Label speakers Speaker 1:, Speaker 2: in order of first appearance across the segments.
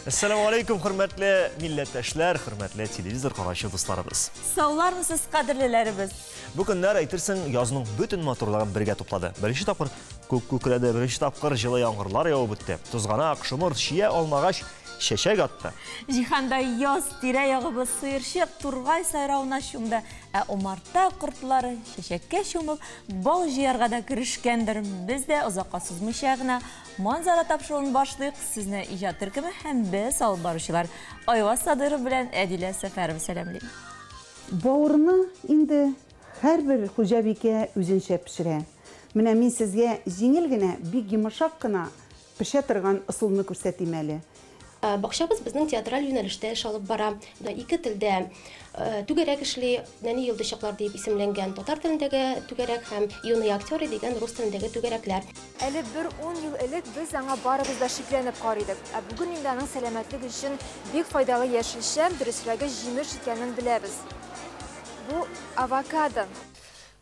Speaker 1: Әссәламү алейкум, хөрмәтле милләттәшләр, хөрмәтле телевизор караучы дусларыбыз.
Speaker 2: Саулармысыз, кадерлеләребез?
Speaker 1: Бу көннәр әйтерсең язның бөтен матурлыгын бергә туплады. Беренче тапкыр күк күкрәде, беренче тапкыр җылы яңгырлар явып үтте. Тузганак, шомырт, чия, алмагач чәчәк атты.
Speaker 2: Җиһанда яз, тирә-ягыбыз сыерчык, тургай сайравына чумды, ә умарта кортлары чәчәккә чумып, бал җыярга да керешкәндер. Без дә озакка сузмыйча гына Манзара тапшыруын башлыйк. Сезне иҗат төркеме һәм без алып баручылар Айваз Садыров белән Әдилә Сәфәрова сәламли.
Speaker 3: Бавырны инде һәрбер хуҗабикә үзенчә пешерә. Менә мин сезгә җиңел генә, бик йомшак кына пешә торган ысулны күрсәтим әле.
Speaker 4: Бакчабыз безнең театраль юнәлештә эш алып бара. Ике телдә түгәрәк эшли, Нәни йолдызчыклар дип исемләнгән татар телендәге түгәрәк һәм Юные актеры дигән рус телендәге түгәрәкләр.
Speaker 5: Әле бер ун ел элек без аңа барыбыз да шикләнеп карый идек. Ә бүген инде аның сәламәтлек өчен бик файдалы яшелчә, дөресрәге җимеш икәнен беләбез. Бу авокадо.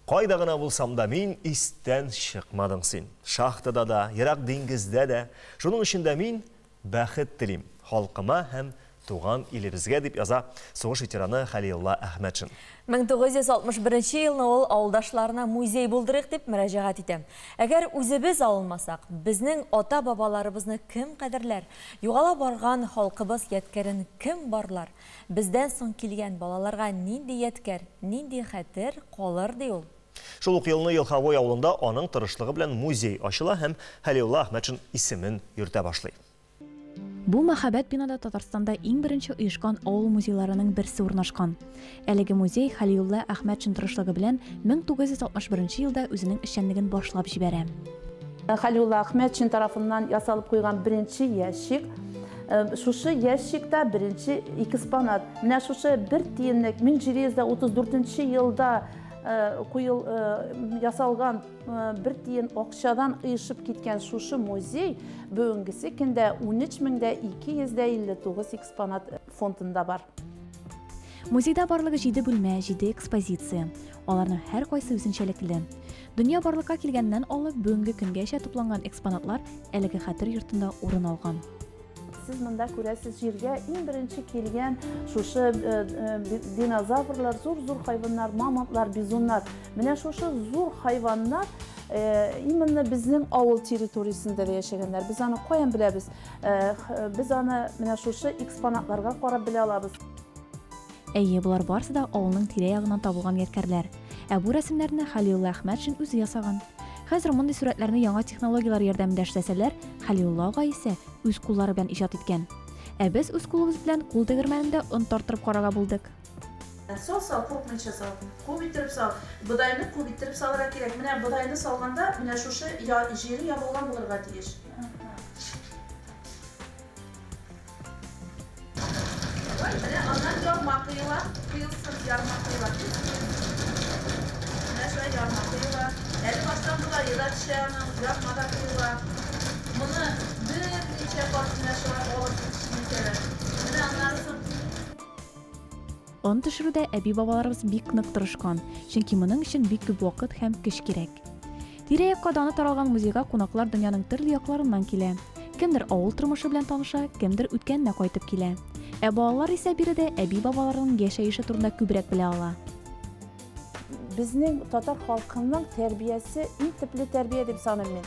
Speaker 1: Кайда гына булсам да мин, истән чыкмадың син. Шахтада да, ерак диңгездә дә. Шуның өчен дә мин бәхет телим халкыма һәм туган илебезгә, дип яза сугыш ветераны Хәлиулла Әхмәтшин.
Speaker 2: 1961 елны ул авылдашларына музей булдырыйк дип мөрәҗәгать итә. Әгәр үзебез алынмасак, безнең ата-бабаларыбызны кем кадерләр? Югала барган халкыбыз ядкәрен кем барлар? Бездән соң килгән балаларга нинди ядкәр, нинди хәтер калыр, ди ул.
Speaker 1: Шул ук елны Елховой авылында аның тырышлыгы белән музей ачыла һәм Хәлиулла Әхмәтшин исемен йөртә башлый.
Speaker 6: Бу мәһабәт бинада Татарстанда иң беренче оешкан авыл музейларының берсе урнашкан. Әлеге музей Хәлиулла Әхмәтшин тырышлыгы белән 1961 елда үзенең эшчәнлеген башлап җибәрә.
Speaker 7: Хәлиулла Әхмәтшин тарафыннан ясалып куйган беренче ящик. Шушы ящикта беренче экспонат. Менә шушы бер тиенлек 1734 елда куел ясалган бер тиен акчадан оешып киткән шушы музей бүгенгесе көндә 13259 экспонат фондында бар.
Speaker 6: Музейда барлыгы 7 бүлмә, 7 экспозиция. Аларның һәркайсы үзенчәлекле. Дөнья барлыкка килгәннән алып бүгенге көнгәчә тупланган экспонатлар әлеге хәтер йортында урын алган.
Speaker 7: Сез монда күрәсез, җиргә иң беренче килгән шушы динозаврлар, зур-зур хайваннар, мамонтлар, бизоннар. Менә шушы зур хайваннар именно безнең авыл территориясендә дә яшәгәннәр. Без аны каян беләбез? Без аны менә шушы экспонатларга карап белә алабыз.
Speaker 6: Әйе, болар барысы да авылның тирә-ягыннан табылган ядкәрләр. Ә бу рәсемнәрне Хәлиулла Әхмәтшин үзе ясаган. Хәзер мондый сурәтләрне яңа технологияләр ярдәмендә эшләсәләр, Хәлиулла ага исә үз куллары белән иҗат иткән. Ә без үз кулыбыз белән кул тегермәнендә он тарттырып карарга булдык.
Speaker 7: Сал, сал, куркмыйча сал. Күп иттереп сал. Бодайны күп иттереп салырга кирәк. Менә бодайны салганда, менә шушы җире ябылган булырга тиеш. Менә аннан ярма коела, коелсын, ярма коела. Менә шулай ярма коела. Әле баштан бодае да төшә аның, ярма да коела. Моны берничә кат менә шулай алып итәләр. Менә аннары соң.
Speaker 6: Он төшерүдә әби-бабаларыбыз бик нык тырышкан, чөнки моның өчен бик күп вакыт һәм көч кирәк. Тирә-якка даны таралган музейга кунаклар дөньяның төрле якларыннан килә. Кемдер авыл тормышы белән таныша, кемдер үткәненә кайтып килә. Ә балалар исә биредә әби-бабаларының яшәеше турында күбрәк белә ала.
Speaker 7: Безнең татар халкының тәрбиясе иң төпле тәрбия дип саныйм мин.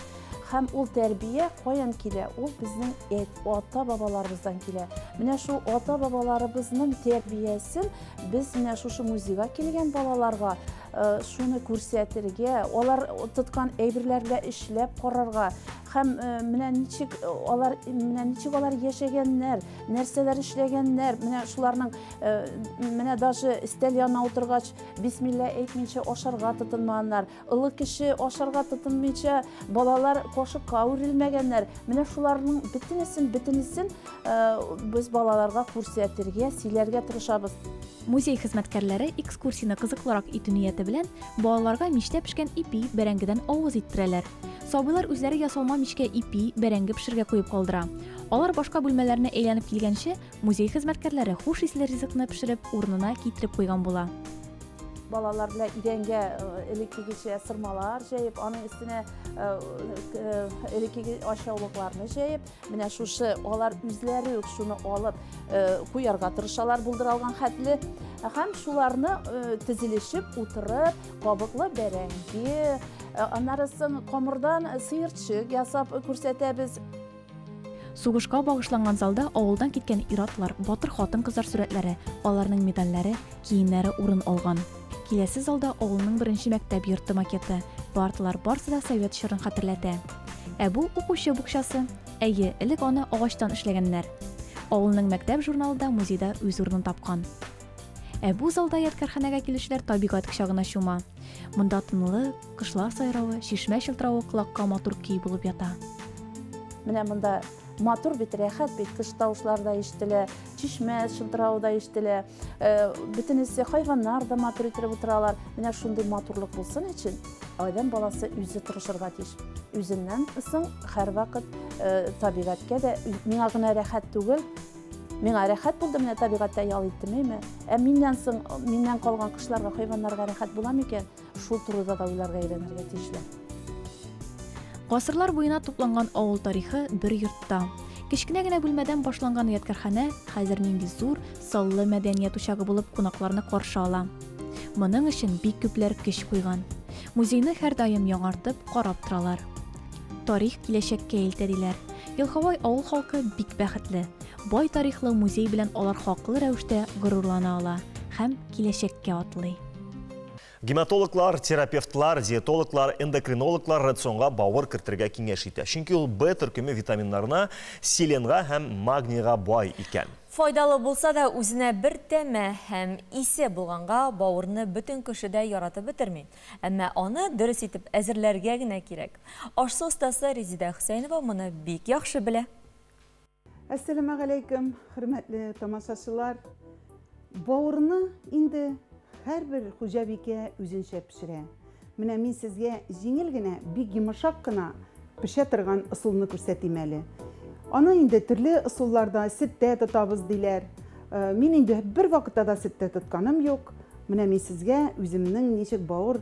Speaker 7: Һәм ул тәрбия каян килә? Ул безнең ата-бабаларыбыздан килә. Менә шул ата-бабаларыбызның тәрбиясен без менә шушы музейга килгән балаларга шуны күрсәтергә, алар тоткан әйберләргә эшләп карарга һәм менә ничек алар, менә ничек алар яшәгәннәр, нәрсәләр эшләгәннәр, менә шуларның менә даже өстәл янына утыргач бисмилла әйтмичә ашарга тотынмаганнар, олы кеше ашарга тотынмыйча балалар кашыкка үрелмәгәннәр. Менә шуларның бөтенесен без балаларга күрсәтергә, сөйләргә тырышабыз.
Speaker 6: Музей хезмәткәрләре экскурсияне кызыклырак итү нияте белән балаларга мичтә пешкән ипи, бәрәңгедән авыз иттерәләр. Сабыйлар үзләре ясалма мичкә ипи, бәрәңге пешергә куеп калдыра. Алар башка бүлмәләрне әйләнеп килгәнче, музей хезмәткәрләре хуш исле ризыкны пешереп, урынына китереп куйган була.
Speaker 7: Балалар белән идәнгә элеккегечә сырмалар җәеп, аның өстенә элеккеге ашъяулыкларны җәеп, менә шушы алар үзләре үк шуны алып куярга тырышалар булдыра алган хәтле. Һәм шуларны тезелешеп утырып, кабыклы бәрәңге, аннары соң камырдан сыерчык ясап күрсәтәбез.
Speaker 6: Сугышка багышланган залда авылдан киткән ир-атлар, батыр хатын-кызлар сурәтләре, аларның медальләре, киемнәре урын алган. Киләсе залда авылның беренче мәктәп йорты макеты, парталар барсы да совет чорын хәтерләтә. Ә бу укучы букчасы. Әйе, элек аны агачтан эшләгәннәр. Авылның мәктәп журналы да музейда үз урынын тапкан. Ә бу залда ядкарханәгә килүчеләр табигать кочагына чума. Монда тынлык, кошлар сайравы, чишмә чылтыравы колакка матур көй булып ята.
Speaker 7: Менә монда матур бит, рәхәт бит, кош тавышлары да ишетелә, чишмә чылтыравы да ишетелә. Бөтенесе хайваннар да матур итеп утыралар. Менә шундый матурлык булсын өчен адәм баласы үзе тырышырга тиеш. Үзеннән соң һәрвакыт табигатькә дә миңа гына рәхәт түгел. Миңа рәхәт булды, менә табигатьтә ял иттем, әйме? Ә миннән соң, миннән калган кошларга, хайваннарга рәхәт була микән? Шул турыда да уйларга өйрәнергә тиешләр.
Speaker 6: Гасырлар буена тупланган авыл тарихы бер йортта. Кечкенә генә бүлмәдән башланган ядкарханә хәзер нинди зур, саллы мәдәният учагы булып кунакларны каршы ала. Моның өчен бик күпләр көч куйган. Музейны һәрдаим яңартып, карап торалар. Тарих киләчәккә илтә диләр. Елховой авыл халкы бик бәхетле. Бай тарихлы музей белән алар хаклы рәвештә горурлана ала һәм киләчәккә атлый.
Speaker 1: Гематологлар, терапевтлар, диетологлар, эндокринологлар рационга бавыр кертергә киңәш итә. Чөнки ул Б төркеме витаминнарына, селенга һәм магнийга бай икән.
Speaker 2: Файдалы булса да үзенә бер тәме һәм исе булганга бавырны бөтен кеше дә яратып бетерми. Әмма аны дөрес итеп әзерләргә генә кирәк. Аш-су остасы Резеда Хөсәенова моны бик яхшы белә.
Speaker 3: Әссәламәгаләйкүм, хөрмәтле тамашачылар. Бавырны инде һәрбер хуҗабикә үзенчә пешерә. Менә мин сезгә җиңел генә, бик йомшак кына пешә торган ысулны күрсәтим әле. Аны инде төрле ысулларда сөттә тотабыз диләр. Мин инде бер вакытта да сөттә тотканым юк. Менә мин сезгә үземнең ничек бавыр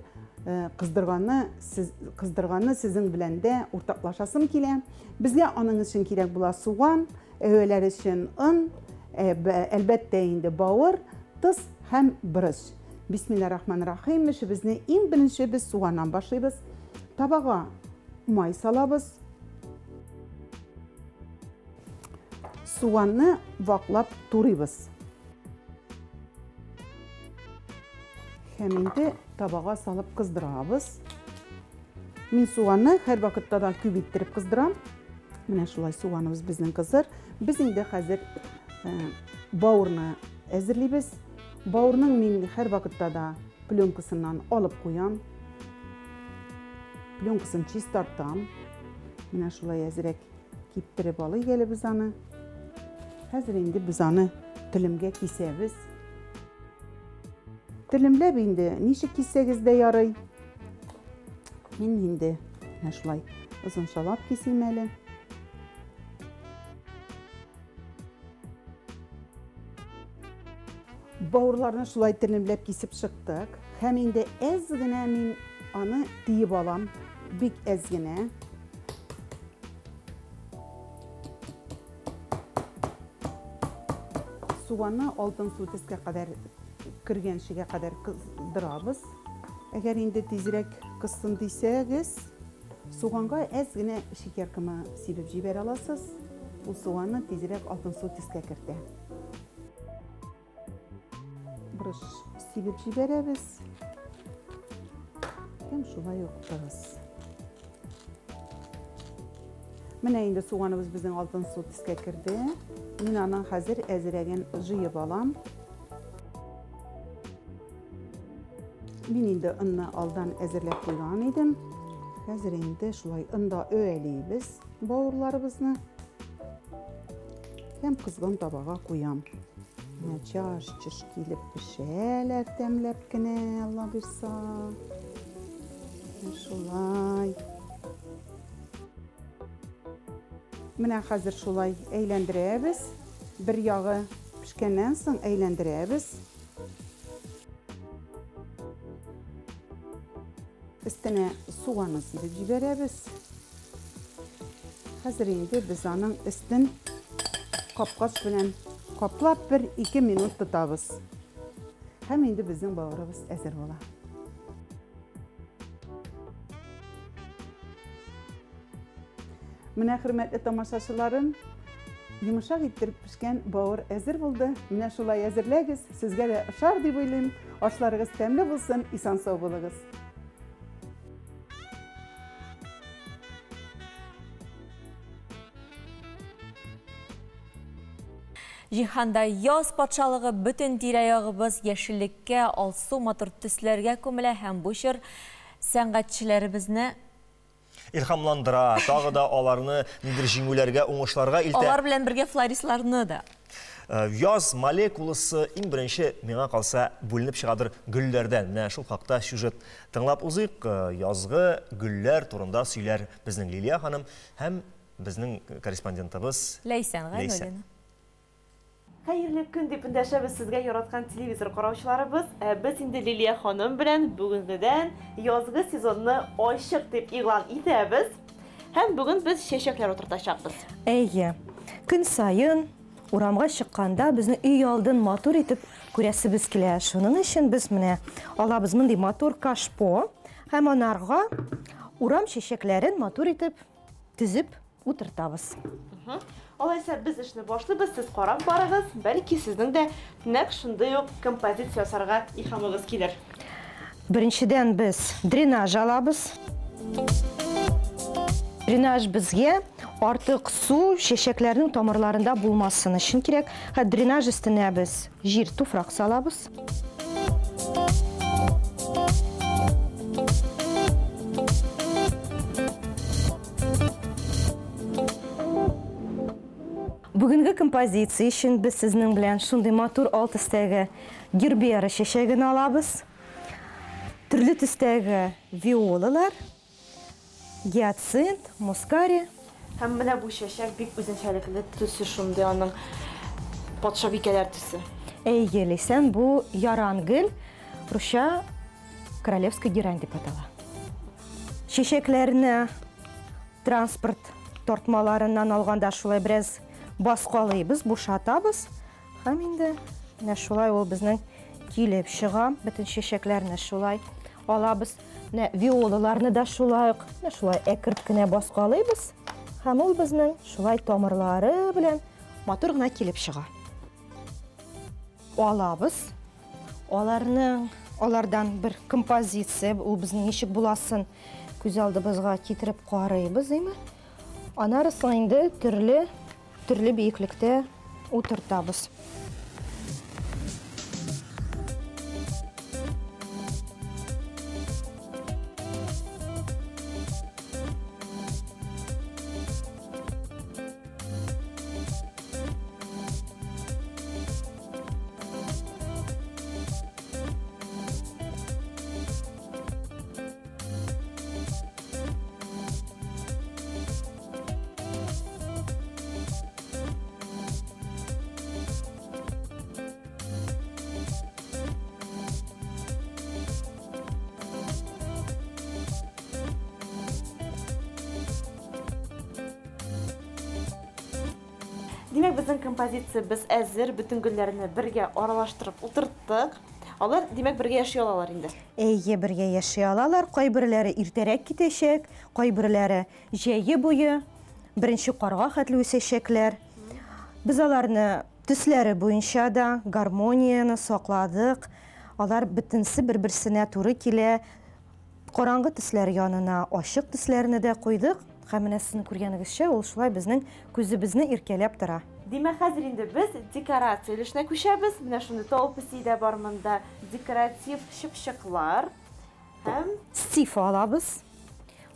Speaker 3: кыздырганы сезнең белән дә уртаклашасым килә. Безгә аның өчен кирәк була суган, әвәләр өчен он, әлбәттә инде бавыр, тоз һәм борыч. Бисмиллахир-рахманир-рахим. Эшебезне иң беренче без суганнан башлыйбыз. Табага май салабыз. Суганны ваклап турыйбыз. Һәм инде табага салып кыздырабыз. Мин суганны һәр вакытта да күп иттереп кыздырам. Менә шулай суганыбыз безнең кызыр. Без инде хәзер бавырны әзерлибез. Бавырның мин һәр вакытта да пленкасыннан алып куям. Пленкасын чистартам. Менә шулай әзрәк киптереп алыйк әле без аны. Хәзер инде без аны телемгә кисәбез. Телемләп инде ничек киссәгез дә ярый. Мин инде менә шулай озынчалап кисим әле. Бавырларны шулай телемләп кисеп чыктык. Һәм инде әз генә мин аны тиеп алам. Бик әз генә. Суганны алтын су төскә кадәр кергәнчегә кадәр кыздырабыз. Әгәр инде тизрәк кызсын дисәгез, суганга әз генә шикәр комы сибеп җибәрә аласыз. Ул суганны тизрәк алтын су төскә кертә. Борыч сибеп җибәрәбез. Һәм шулай ук тоз. Менә инде суганыбыз безнең алтын су төскә керде. Мин аның хәзер әзрәген җыеп алам. Мин инде онны алдан әзерләп куйган идем. Хәзер инде шулай онда өәлибез бавырларыбызны. Һәм кызган табага куям. Менә чаш-чыш килеп пешәләр тәмләп кенә, Алла бирса. Шулай. Менә хәзер шулай әйләндерәбез. Бер ягы пешкәннән соң әйләндерәбез. Өстенә суганны сибеп җибәрәбез. Хәзер инде без аның өстен капкач белән каплап бер 2 минут тотабыз. Һәм инде безнең бавырыбыз әзер була. Менә, хөрмәтле тамашачыларым, йомшак иттереп пешкән бавыр әзер булды. Менә шулай әзерләгез, сезгә дә ошар дип уйлыйм. Ашларыгыз тәмле булсын, исән-сау булыгыз.
Speaker 2: Җиһанда яз патшалыгы, бөтен тирә-ягыбыз яшеллеккә, алсу матур төсләргә күмелә һәм бу чор сәнгатьчеләребезне
Speaker 1: илһамландыра, тагы да аларны ниндидер җиңүләргә, уңышларга илтә.
Speaker 2: Алар белән бергә флористларны да.
Speaker 1: Яз молекуласы иң беренче, миңа калса, бүленеп чыгадыр гөлләрдән. Менә шул хакта сюжет тыңлап узыйк. Язгы гөлләр турында сөйләр безнең Лилия ханым һәм безнең корреспондентыбыз
Speaker 2: Ләйсән Гайнуллина.
Speaker 8: Хәерле көн дип эндәшәбез сезгә, яраткан телевизор караучыларыбыз. Ә без инде Лилия ханым белән бүгенгедән язгы сезонны ачык дип игълан итәбез. Һәм бүген без чәчәкләр утыртачакбыз.
Speaker 9: Әйе. Көн саен урамга чыкканда безнең өй алдын матур итеп күрәсебез килә. Шуның өчен без менә алабыз мондый матур кашпо һәм анарга урам чәчәкләрен матур итеп төзеп утыртабыз.
Speaker 8: Алайса без эшне башлыйбыз, сез карап барыгыз, бәлки сезнең дә нәкъ шундый ук композиция ясарга илһамыгыз килер.
Speaker 9: Беренчедән без дренаж алабыз. Дренаж безгә артык су чәчәкләрнең тамырларында булмасын өчен кирәк. Һәм дренаж өстенә без җир туфрак салабыз. Бүгенге композиция өчен без сезнең белән шундый матур ал төстәге гербера чәчәген алабыз. Төрле төстәге виолалар, гиацинт, мускари.
Speaker 8: Һәм менә бу чәчәк бик үзенчәлекле, төсе шундый аның патшабикәләр төсе.
Speaker 9: Әйе, Ләйсән, бу ярангөл, русча королевская герань дип атала. Чәчәкләрне транспорт тартмаларыннан алганда шулай бераз баскалыйбыз, бушатабыз. Һәм инде менә шулай ул безнең килеп чыга. Бөтен чәчәкләрне шулай алабыз. Менә виолаларны да шулай ук, менә шулай әкерт кенә баскалыйбыз. Һәм ул безнең шулай тамырлары белән матур гына килеп чыга. Алабыз. Алардан бер композиция, ул безнең ничек буласын күз алдыбызга китереп карыйбыз, әйме? Анарысын инде төрле биеклектә утыртабыз.
Speaker 8: Димәк, безнең композиция без әзер, бөтен гөлләрне бергә аралаштырып утырттык. Алар, димәк, бергә яши алалар инде.
Speaker 9: Әйе, бергә яши алалар. Кайберләре иртәрәк китәчәк, кайберләре җәе буе, беренче карга хәтле үсәчәкләр. Без аларны төсләре буенча да гармонияне сакладык. Алар бөтенсе бер-берсенә туры килә. Караңгы төсләр янына ачык төсләрне дә куйдык. Һәм менә сезнең күргәнегезчә, ул шулай безнең күзебезне иркәләп тора.
Speaker 8: Димәк, хәзер инде без декорация өлешенә күчәбез. Менә шундый тал песи дә бар монда, декоратив чыпчыклар һәм
Speaker 9: стифа алабыз.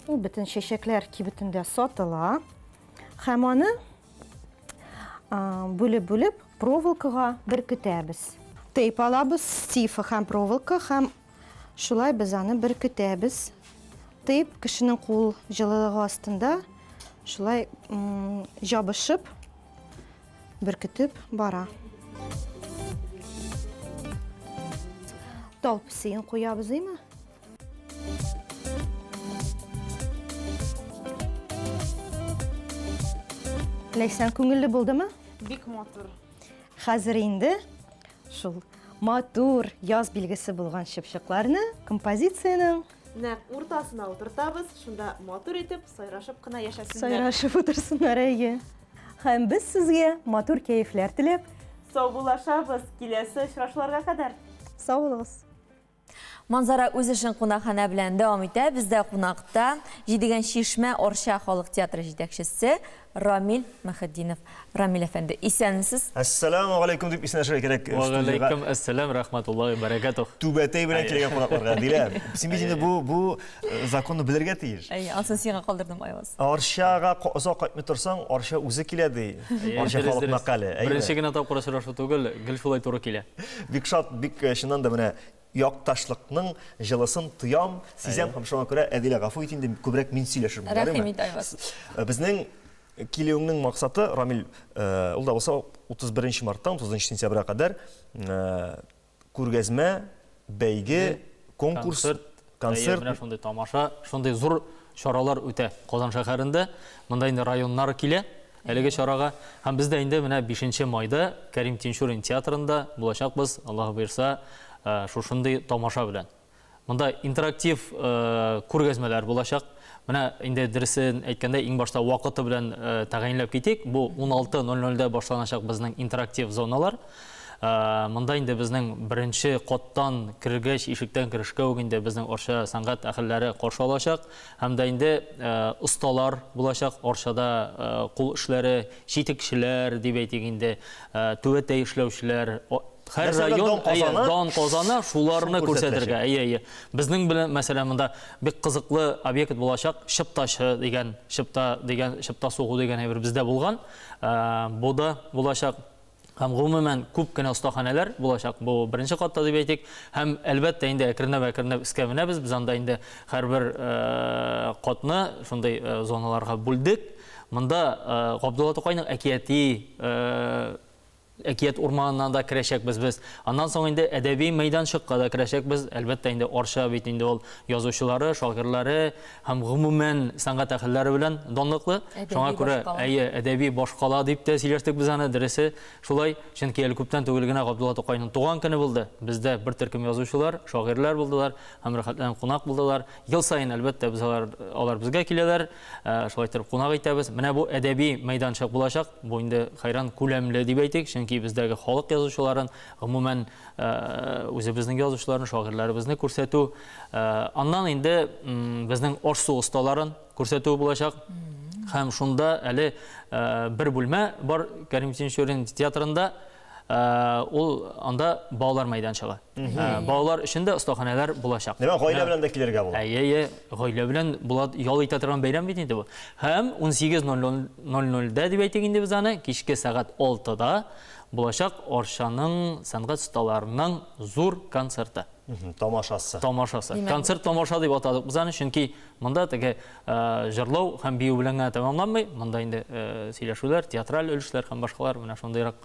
Speaker 9: Ул бөтен чәчәкләр кибетендә сатыла. Һәм аны бүлеп-бүлеп проволокага беркетәбез. Тейп алабыз, стифа һәм проволока, һәм шулай без аны беркетәбез. Тейп кешенең кул җылылыгы астында шулай җабышып, беркетеп бара. Тал песиен куябыз, әйме? Ләйсән, күңелле булдымы?
Speaker 8: Бик матур.
Speaker 9: Хәзер инде шул матур яз билгесе булган чыпчыкларны композициянең
Speaker 8: нәкъ уртасына утыртабыз, шунда матур итеп сайрашып кына яшәсеннәр.
Speaker 9: Сайрашып утырсыннар, әйе. Һәм без сезгә матур кәефләр теләп
Speaker 8: саубуллашабыз. Киләсе очрашуларга кадәр.
Speaker 9: Сау булыгыз.
Speaker 2: Манзара үз эшен кунакханә белән дәвам итә. Бездә кунакта Җидегән чишмә Арча халык театры җитәкчесе Рамил Мөхетдинов. Рамил әфәнде, исәнмесез?
Speaker 1: Әссәламү галәйкүм дип исәнләшергә кирәк.
Speaker 10: Ва галәйкүм әссәлам рахматуллаһи бәрәкәтүһ.
Speaker 1: Түбәтәй белән килгән кунакларга. Дилә, син бит инде бу бу законны белергә тиеш.
Speaker 2: Әйе, анысын сиңа калдырдым, Айваз.
Speaker 1: Арчага озак кайтмый торсаң, Арча үзе килә ди. Арча халык мәкале.
Speaker 10: Беренче генә тапкыр очрашу түгел, гел шулай туры килә.
Speaker 1: Бик шат, бик чыннан да менә якташлыкның җылысын тоям, сизәм һәм шуңа күрә, Әдилә, гафу ит инде, күбрәк мин сөйләшермен.
Speaker 2: Рәхим ит, Айваз.
Speaker 1: Безнең килүеңнең максаты, Рамил, ул да булса 31 марттан 30 сентябрьгә кадәр күргәзмә, бәйге, конкурс, концерт.
Speaker 10: Менә шундый тамаша, шундый зур чаралар үтә Казан шәһәрендә. Монда инде районнар килә әлеге чарага. Һәм без дә инде менә 5 майда Кәрим Тинчурин театрында булачакбыз, Аллаһ боерса, шушындый тамаша белән. Монда интерактив күргәзмәләр булачак. Менә инде дөресен әйткәндә, иң башта вакыты белән тәгаенләп китик. Бу 16:00-дә башланачак безнең интерактив зоналар. Монда инде безнең беренче каттан кергәч, ишектән керешкә үк инде безнең Арча сәнгать әһелләре каршы алачак. Һәм дә инде осталар булачак, Арчада кул эшләре, читекчеләр дип әйтик инде, түбәтәй эшләүчеләр, һәр район дан казана шуларны күрсәтергә. Әйе, әйе. Безнең белән, мәсәлән, монда бик кызыклы объект булачак, чыптачы дигән, чыпта дигән, чыпта сугу дигән әйбер бездә булган. Бу да булачак. Һәм гомумән күп кенә остаханәләр булачак. Бу беренче катта дип әйтик. Һәм әлбәттә инде әкренләп-әкренләп өскә менәбез. Без анда инде һәрбер катны шундый зоналарга бүлдек. Монда Габдулла Тукайның әкияти әкият урманына да керәчәкбез без. Аннан соң инде әдәби мәйданчыкка да керәчәкбез. Әлбәттә инде Арча бит инде ул язучылары, шагыйрьләре һәм гомумән сәнгать әһелләре белән данлыклы. Шуңа күрә, әйе, әдәби башкала дип тә сөйләштек без аны, дөресе шулай. Чөнки әле күптән түгел генә Габдулла Тукайның туган көне булды. Бездә бер төркем язучылар, шагыйрьләр булдылар һәм рәхәтләнеп кунак булдылар. Ел саен, әлбәттә, без алар, алар безгә киләләр, шулай итеп кунак итәбез. Менә бу әдәби мәйданчык булачак. Бу инде хәйран күләмле дип әйтик, чөнки бездәге халык язучыларын, гомумән, үзебезнең язучыларны, шагыйрьләребезне күрсәтү. Аннан инде безнең аш-су осталарын күрсәтү булачак. Һәм шунда әле бер бүлмә бар Кәрим Тинчурин театрында. Ул анда балалар мәйданчыгы. Балалар өчен дә остаханәләр булачак.
Speaker 1: Димәк, гаилә белән дә килергә була.
Speaker 10: Әйе, әйе, гаилә белән була, ял итә торган бәйрәм бит инде бу. Һәм 18:00-дә дип әйтик инде без аны, кичке сәгать 6-да булачак Арчаның сәнгать осталарының зур концерты.
Speaker 1: Тамашасы.
Speaker 10: Тамашасы. Концерт тамаша дип атадык без аны, чөнки монда теге җырлау һәм бию белән генә тәмамланмый, монда инде сөйләшүләр, театраль өлешләр һәм башкалар менә шундыйрак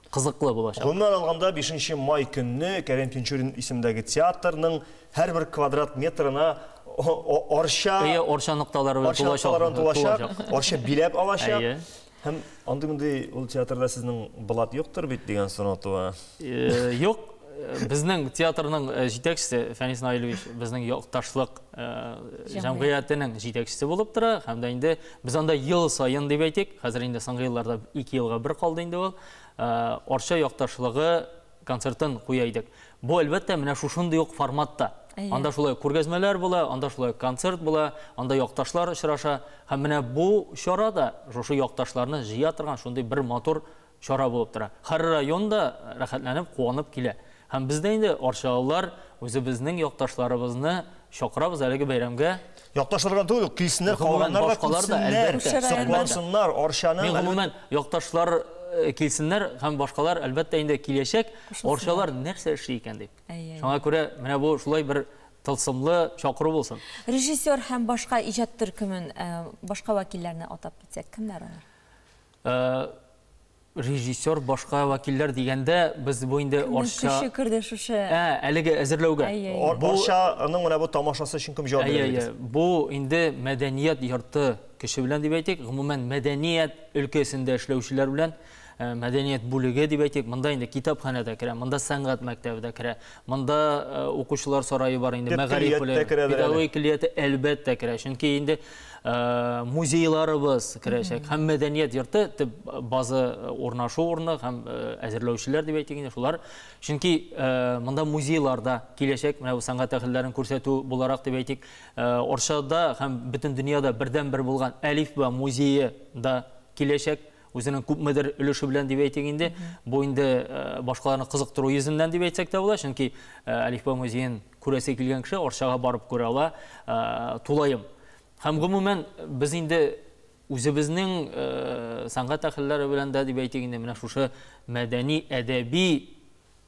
Speaker 10: кызыклы булачак.
Speaker 1: Гомумән алганда, 5 май көнне Кәрим Тинчурин исемендәге театрның һәрбер квадрат метрына Арча
Speaker 10: Әйе, Арча нокталары белән
Speaker 1: тулачак. Арча биләп алачак. Һәм андый-мондый ул театрда сезнең блат юктыр бит дигән сорау туа.
Speaker 10: Юк. Безнең театрның җитәкчесе Фәнис Наилевич безнең якташлык җәмгыятенең җитәкчесе булып тора. Һәм дә инде без анда ел саен дип әйтик, хәзер инде соңгы елларда 2 елга бер калды инде ул. Арча якташлыгы концертын куя идек. Бу әлбәттә менә шушындый ук форматта. Анда шулай күргәзмәләр була, анда шулай концерт була, анда якташлар очраша. Һәм менә бу чара да шушы якташларны җыя торган шундый бер матур чара булып тора. Һәр район да рәхәтләнеп, куанып килә. Һәм без дә инде арчалылар үзебезнең якташларыбызны чакырабыз әлеге бәйрәмгә.
Speaker 1: Якташларга түгел, килсеннәр, калганнар да килсеннәр, соклансыннар, Арчаны.
Speaker 10: Мин гомумән якташлар килсеннәр һәм башкалар әлбәттә инде киләчәк. Арчалар нәрсә эшли икән дип. Шуңа күрә менә бу шулай бер тылсымлы чакыру булсын.
Speaker 2: Режиссер һәм башка иҗат төркемен, башка вәкилләрне атап китсәк, кемнәр алар?
Speaker 10: Режиссер, башка вәкилләр дигәндә без бу инде Арча
Speaker 2: көче керде шушы.
Speaker 10: Әлеге әзерләүгә.
Speaker 1: Арчаның менә бу тамашасы өчен кем җавап бирә?
Speaker 10: Бу инде мәдәният йорты көче белән дип әйтик, гомумән мәдәният өлкәсендә эшләүчеләр белән, мәдәният бүлеге дип әйтик, монда инде китапханә дә керә, монда сәнгать мәктәбе дә керә, монда укучылар сарае бар инде, мәгариф бүлеге, педагогик көллияте әлбәттә керә, чөнки инде музейларыбыз керәчәк һәм мәдәният йорты төп база урнашу урыны һәм әзерләүчеләр дип әйтик инде шулар. Чөнки монда музейлар да киләчәк, менә бу сәнгать әһелләрен күрсәтү буларак дип әйтик, Орчада һәм бөтен дөньяда бердәнбер булган Әлифба музее да киләчәк. Үзенең күпмедер өлеше белән дип әйтик инде. Бу инде башкаларны кызыктыру йөзеннән дип әйтсәк тә була, чөнки Әлифба музеен күрәсе килгән кеше Орчага барып күрә ала тулаем. Һәм гомумән без инде үзебезнең сәнгать әһелләре белән дә дип әйтик инде, менә шушы мәдәни, әдәби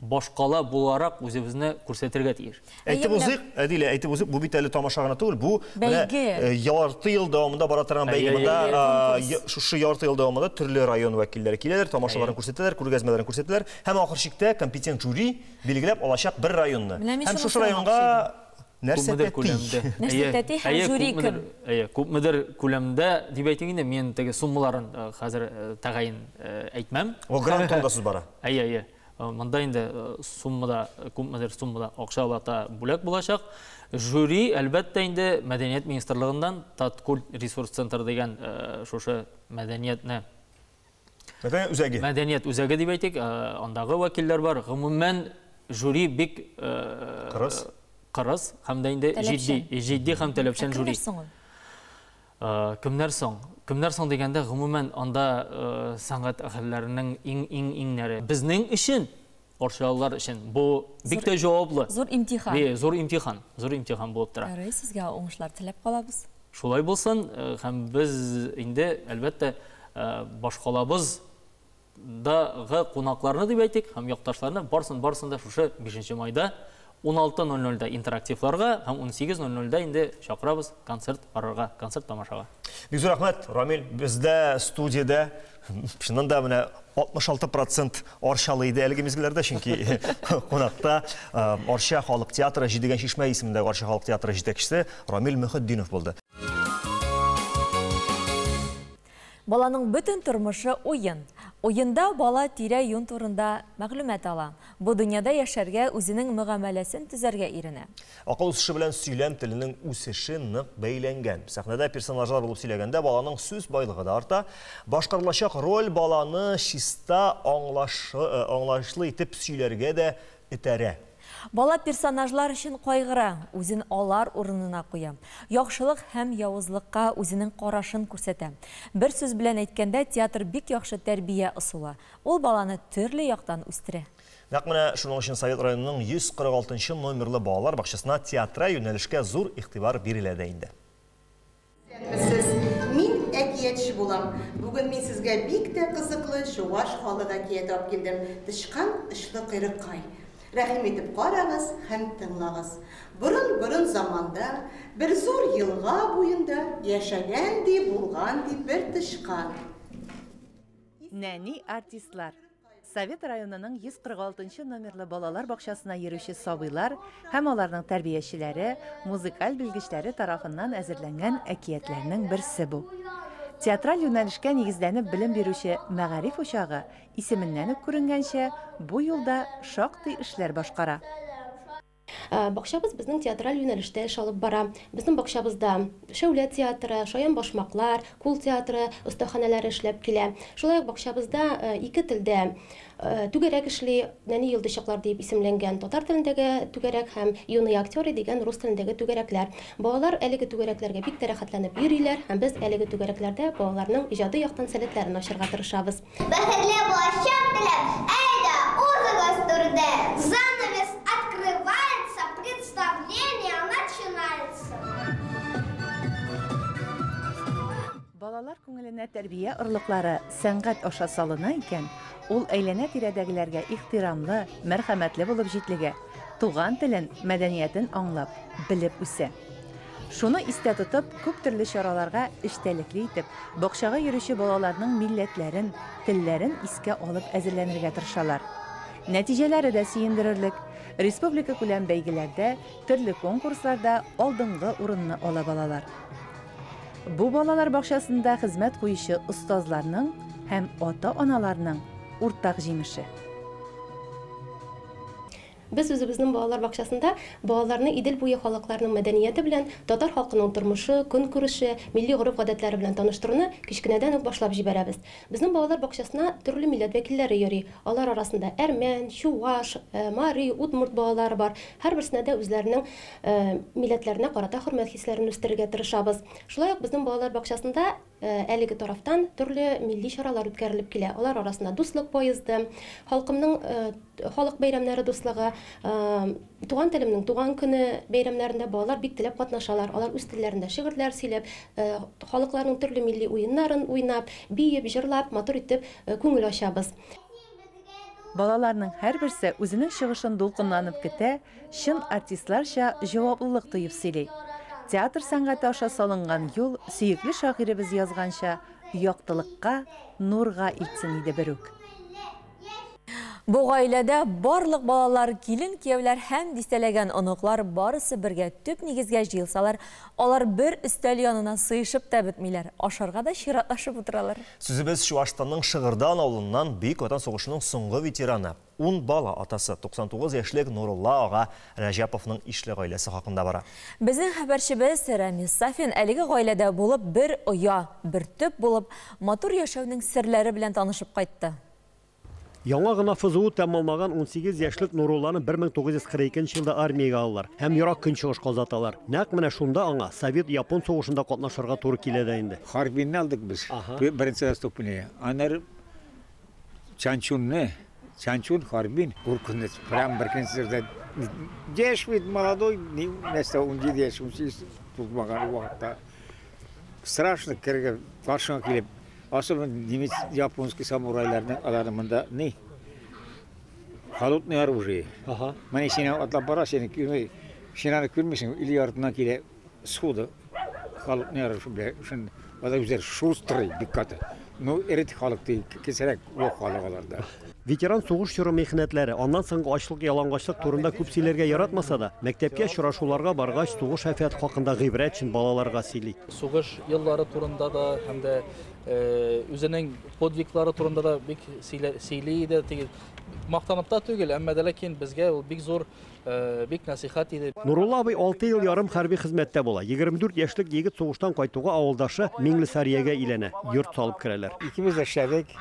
Speaker 10: башкала буларак үзебезне күрсәтергә тиеш.
Speaker 1: Әйтеп узыйк, Әдилә, әйтеп узыйк, бу бит әле тамаша гына түгел, бу менә ярты ел дәвамында бара торган бәйге. Монда шушы ярты ел дәвамында төрле район вәкилләре киләләр, тамашаларын күрсәтәләр, күргәзмәләрен күрсәтәләр һәм ахыр чиктә компетент жюри билгеләп алачак бер районны. Һәм шушы районга нәрсә тәти?
Speaker 2: Нәрсә тәти һәм жюри кем?
Speaker 10: Әйе, күпмедер күләмдә дип әйтик инде, мин теге суммаларын хәзер тәгаен әйтмәм.
Speaker 1: Ул грант турында сүз бара.
Speaker 10: Әйе, әйе. Монда инде суммада, күпмедер суммада акчалата бүләк булачак. Жюри, әлбәттә инде, Мәдәният министрлыгыннан Таткульт ресурс центр дигән шушы мәдәниятне
Speaker 1: Мәдәният үзәге.
Speaker 10: Мәдәният үзәге дип әйтик, андагы вәкилләр бар. Гомумән, жюри бик
Speaker 1: кырыс.
Speaker 10: Кырыс һәм дә инде җитди, җитди һәм таләпчән жюри. Кемнәр соң? Кемнәр соң дигәндә, гомумән, анда сәнгать әһелләренең иң-иң-иңнәре. Безнең өчен, орчалылар өчен, бу бик тә җаваплы.
Speaker 2: Зур имтихан.
Speaker 10: Зур имтихан, зур имтихан булып тора.
Speaker 2: Ярый, сезгә уңышлар теләп калабыз.
Speaker 10: Шулай булсын, һәм без инде, әлбәттә, башкалабыз дагы кунакларны дип әйтик, һәм якташларны барсын-барсын да шушы 5 майда 16:00-да интерактивларга һәм 18:00-да инде чакырабыз концерт карарга, концерт тамашага.
Speaker 1: Бик зур рәхмәт, Рамил. Бездә студиядә чыннан да менә 66% Арчалы иде әлеге мизгелләрдә, чөнки кунакта Арча халык театры Җидегән чишмә исемендәге Арча халык театры җитәкчесе Рамил Мөхетдинов булды.
Speaker 2: Баланың бөтен тормышы уен. Уенда бала тирә-юнь турында мәгълүмат ала. Бу дөньяда яшәргә, үзенең мөгамәләсен төзәргә өйрәнә.
Speaker 1: Акыл үсеше белән сөйләм теленең үсеше нык бәйләнгән. Сәхнәдә персонажлар булып сөйләгәндә баланың сүз байлыгы да арта. Башкарылачак роль баланы чиста, аңлашлы итеп сөйләргә дә этәрә.
Speaker 2: Бала персонажлар өчен кайгыра, үзен алар урынына куя. Яхшылык һәм явызлыкка үзенең карашын күрсәтә. Бер сүз белән әйткәндә, театр бик яхшы тәрбия ысулы. Ул баланы төрле яктан үстерә.
Speaker 1: Нәкъ менә шуның өчен Совет районының 146 номерлы балалар бакчасына театраль юнәлешкә зур игътибар бирелә дә инде.
Speaker 3: Мин әкиятче булам. Бүген мин сезгә бик тә кызыклы чуваш халык әкияте алып килдем. Тычкан очлы койрыккай. Рәхим итеп карагыз һәм тыңлагыз. Борын-борын заманда бер зур елга буенда яшәгән ди, булган ди бер тычкан.
Speaker 11: Нәни артистлар. Совет районының 146 номерлы балалар бакчасына йөрүче сабыйлар һәм аларның тәрбиячеләре, музыкаль белгечләре тарафыннан әзерләнгән әкиятләрнең берсе бу. Театраль юнәлешкә нигезләнеп белем бирүче мәгариф учагы исеменнән үк күренгәнчә, бу юлда шактый эшләр башкара.
Speaker 4: Бакчабыз безнең театраль юнәлештә эш алып бара. Безнең бакчабызда Шәүлә театры, Шаян башмаклар, Кул театры остаханәләре эшләп килә. Шулай ук бакчабызда ике телдә түгәрәк эшли, Нәни йолдызчыклар дип исемләнгән татар телендәге түгәрәк һәм Юные актеры дигән рус телендәге түгәрәкләр. Балалар әлеге түгәрәкләргә бик тә рәхәтләнеп йөриләр һәм без әлеге түгәрәкләрдә балаларның иҗади яктан сәләтләрен ачырга тырышабыз.
Speaker 12: Бәхетле булачак теләп, әйдә, узыгыз түрдә. Занавес открывается, представление начинается.
Speaker 11: Балалар күңеленә тәрбия орлыклары сәнгать аша салына икән, ул әйләнә-тирәдәгеләргә ихтирамлы, мәрхәмәтле булып җитлегә, туган телен, мәдәниятен аңлап, белеп үсә. Шуны истә тотып, күп төрле чараларга эчтәлекле итеп, бакчага йөрүче балаларның милләтләрен, телләрен искә алып әзерләнергә тырышалар. Нәтиҗәләре дә сөендерерлек. Республика күләм бәйгеләрдә, төрле конкурсларда алдынгы урынны ала балалар. Бу балалар бакчасында хезмәт куючы остазларның һәм ата-аналарның уртак җимеше.
Speaker 4: Без үзебезнең балалар бакчасында балаларны Идел буе халыкларының мәдәнияте белән, татар халкының тормышы, көнкүреше, милли гореф-гадәтләре белән таныштыруны кечкенәдән үк башлап җибәрәбез. Безнең балалар бакчасына төрле милләт вәкилләре йөри. Алар арасында әрмән, чуваш, мари, удмурт балалары бар. Һәрберсенә дә үзләренең милләтләренә карата хөрмәт хисләрен үстерергә тырышабыз. Шулай ук безнең балалар бакчасында әлеге тарафтан төрле милли чаралар үткәрелеп килә. Алар арасында дуслык поезды, халкымның халык бәйрәмнәре дуслыгы, туган телемнең туган көне бәйрәмнәрендә балалар бик теләп катнашалар. Алар үз телләрендә шигырьләр сөйләп, халыкларның төрле милли уеннарын уйнап, биеп, җырлап, матур итеп күңел ачабыз.
Speaker 11: Балаларның һәрберсе үзенең чыгышын дулкынланып көтә, чын артистларча җаваплылык тоеп сөйли. Театр сәнгате аша салынган юл, сөекле шагыйребез язганча, яктылыкка, нурга илтсен иде берүк.
Speaker 2: Бу гаиләдә барлык балалар, килен-кияүләр һәм дистәләгән оныклар барысы бергә төп нигезгә җыелсалар, алар бер өстәл янына сыешып та бетмиләр, ашарга да чиратлашып утыралар.
Speaker 1: Сүзебез Чуашстанның Шыгырдан авылыннан Бөек Ватан сугышының соңгы ветераны, 10 бала атасы, 99 яшьлек Нурулла ага Рәҗәповның ишле гаиләсе хакында бара.
Speaker 2: Безнең хәбәрчебез Рамис Сафин әлеге гаиләдә булып бер оя, бер төп булып, матур яшәүнең серләре белән танышып кайтты.
Speaker 13: Яңа гына ФЗУ тәмамлаган 18 яшьлек Нурулланы 1942 елда армиягә алалар һәм ерак көнчыгышка озаталар. Нәкъ менә шунда аңа Совет-Япон сугышында катнашырга туры килә дә инде.
Speaker 14: Харбинны алдык без, беренче наступление. Аннары Чанчунны, Чанчун, Харбин, куркыныч, прям беренче җирдә. Яшь бит, молодой, нәрсә, 17 яшь, 18 тулмаган вакытта. Страшно керергә, каршыңа килеп. Особенно немец, японский самурайларның алары монда ни? Холодное оружие. Менә син атлап бара, син күрмей, син аны күрмисең, или артыннан килә сходу. Холодное оружие белән, шун алар үзләре шустрый, бик каты. Ну, эрет халык ди, кесерәк вак халык аларда.
Speaker 13: Ветеран сугыш чоры михнәтләре, аннан соңгы ачлык, ялангачлык турында күп сөйләргә яратмаса да, мәктәпкә очрашуларга баргач, сугыш афәте хакында гыйбрәт өчен балаларга сөйли.
Speaker 15: Сугыш еллары турында да һәм дә үзенең подвиглары турында да бик сөйли иде. Теге мактанып та түгел, әмма дә ләкин безгә ул бик зур, бик нәсыйхәт иде.
Speaker 13: Нурулла абый 6 ел ярым хәрби хезмәттә була. 24 яшьлек егет сугыштан кайтуга авылдашы Миңлесариягә өйләнә, йорт салып керәләр.
Speaker 14: Икебез дә эшләдек.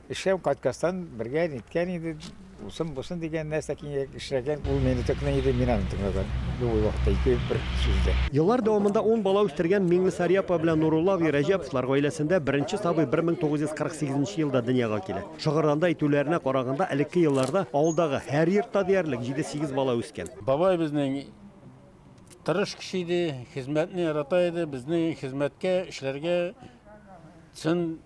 Speaker 14: Эшләп кайткастан бергә ниткән иде, усын бусын дигән нәрсә киңәк эшләгән, ул мине тыңлый иде, мин аны тыңлаган. Бу вакытта ике бер сүздә.
Speaker 13: Еллар дәвамында 10 бала үстергән Миңлесария апа белән Нурулла абый Рәҗәповлар гаиләсендә беренче сабый 1948 елда дөньяга килә. Шыгырданда әйтүләренә караганда, элекке елларда авылдагы һәр йортта диярлек 7-8 бала үскән.
Speaker 16: Бабай безнең тырыш кеше иде, хезмәтне ярата иде, безне хезмәткә, эшләргә чын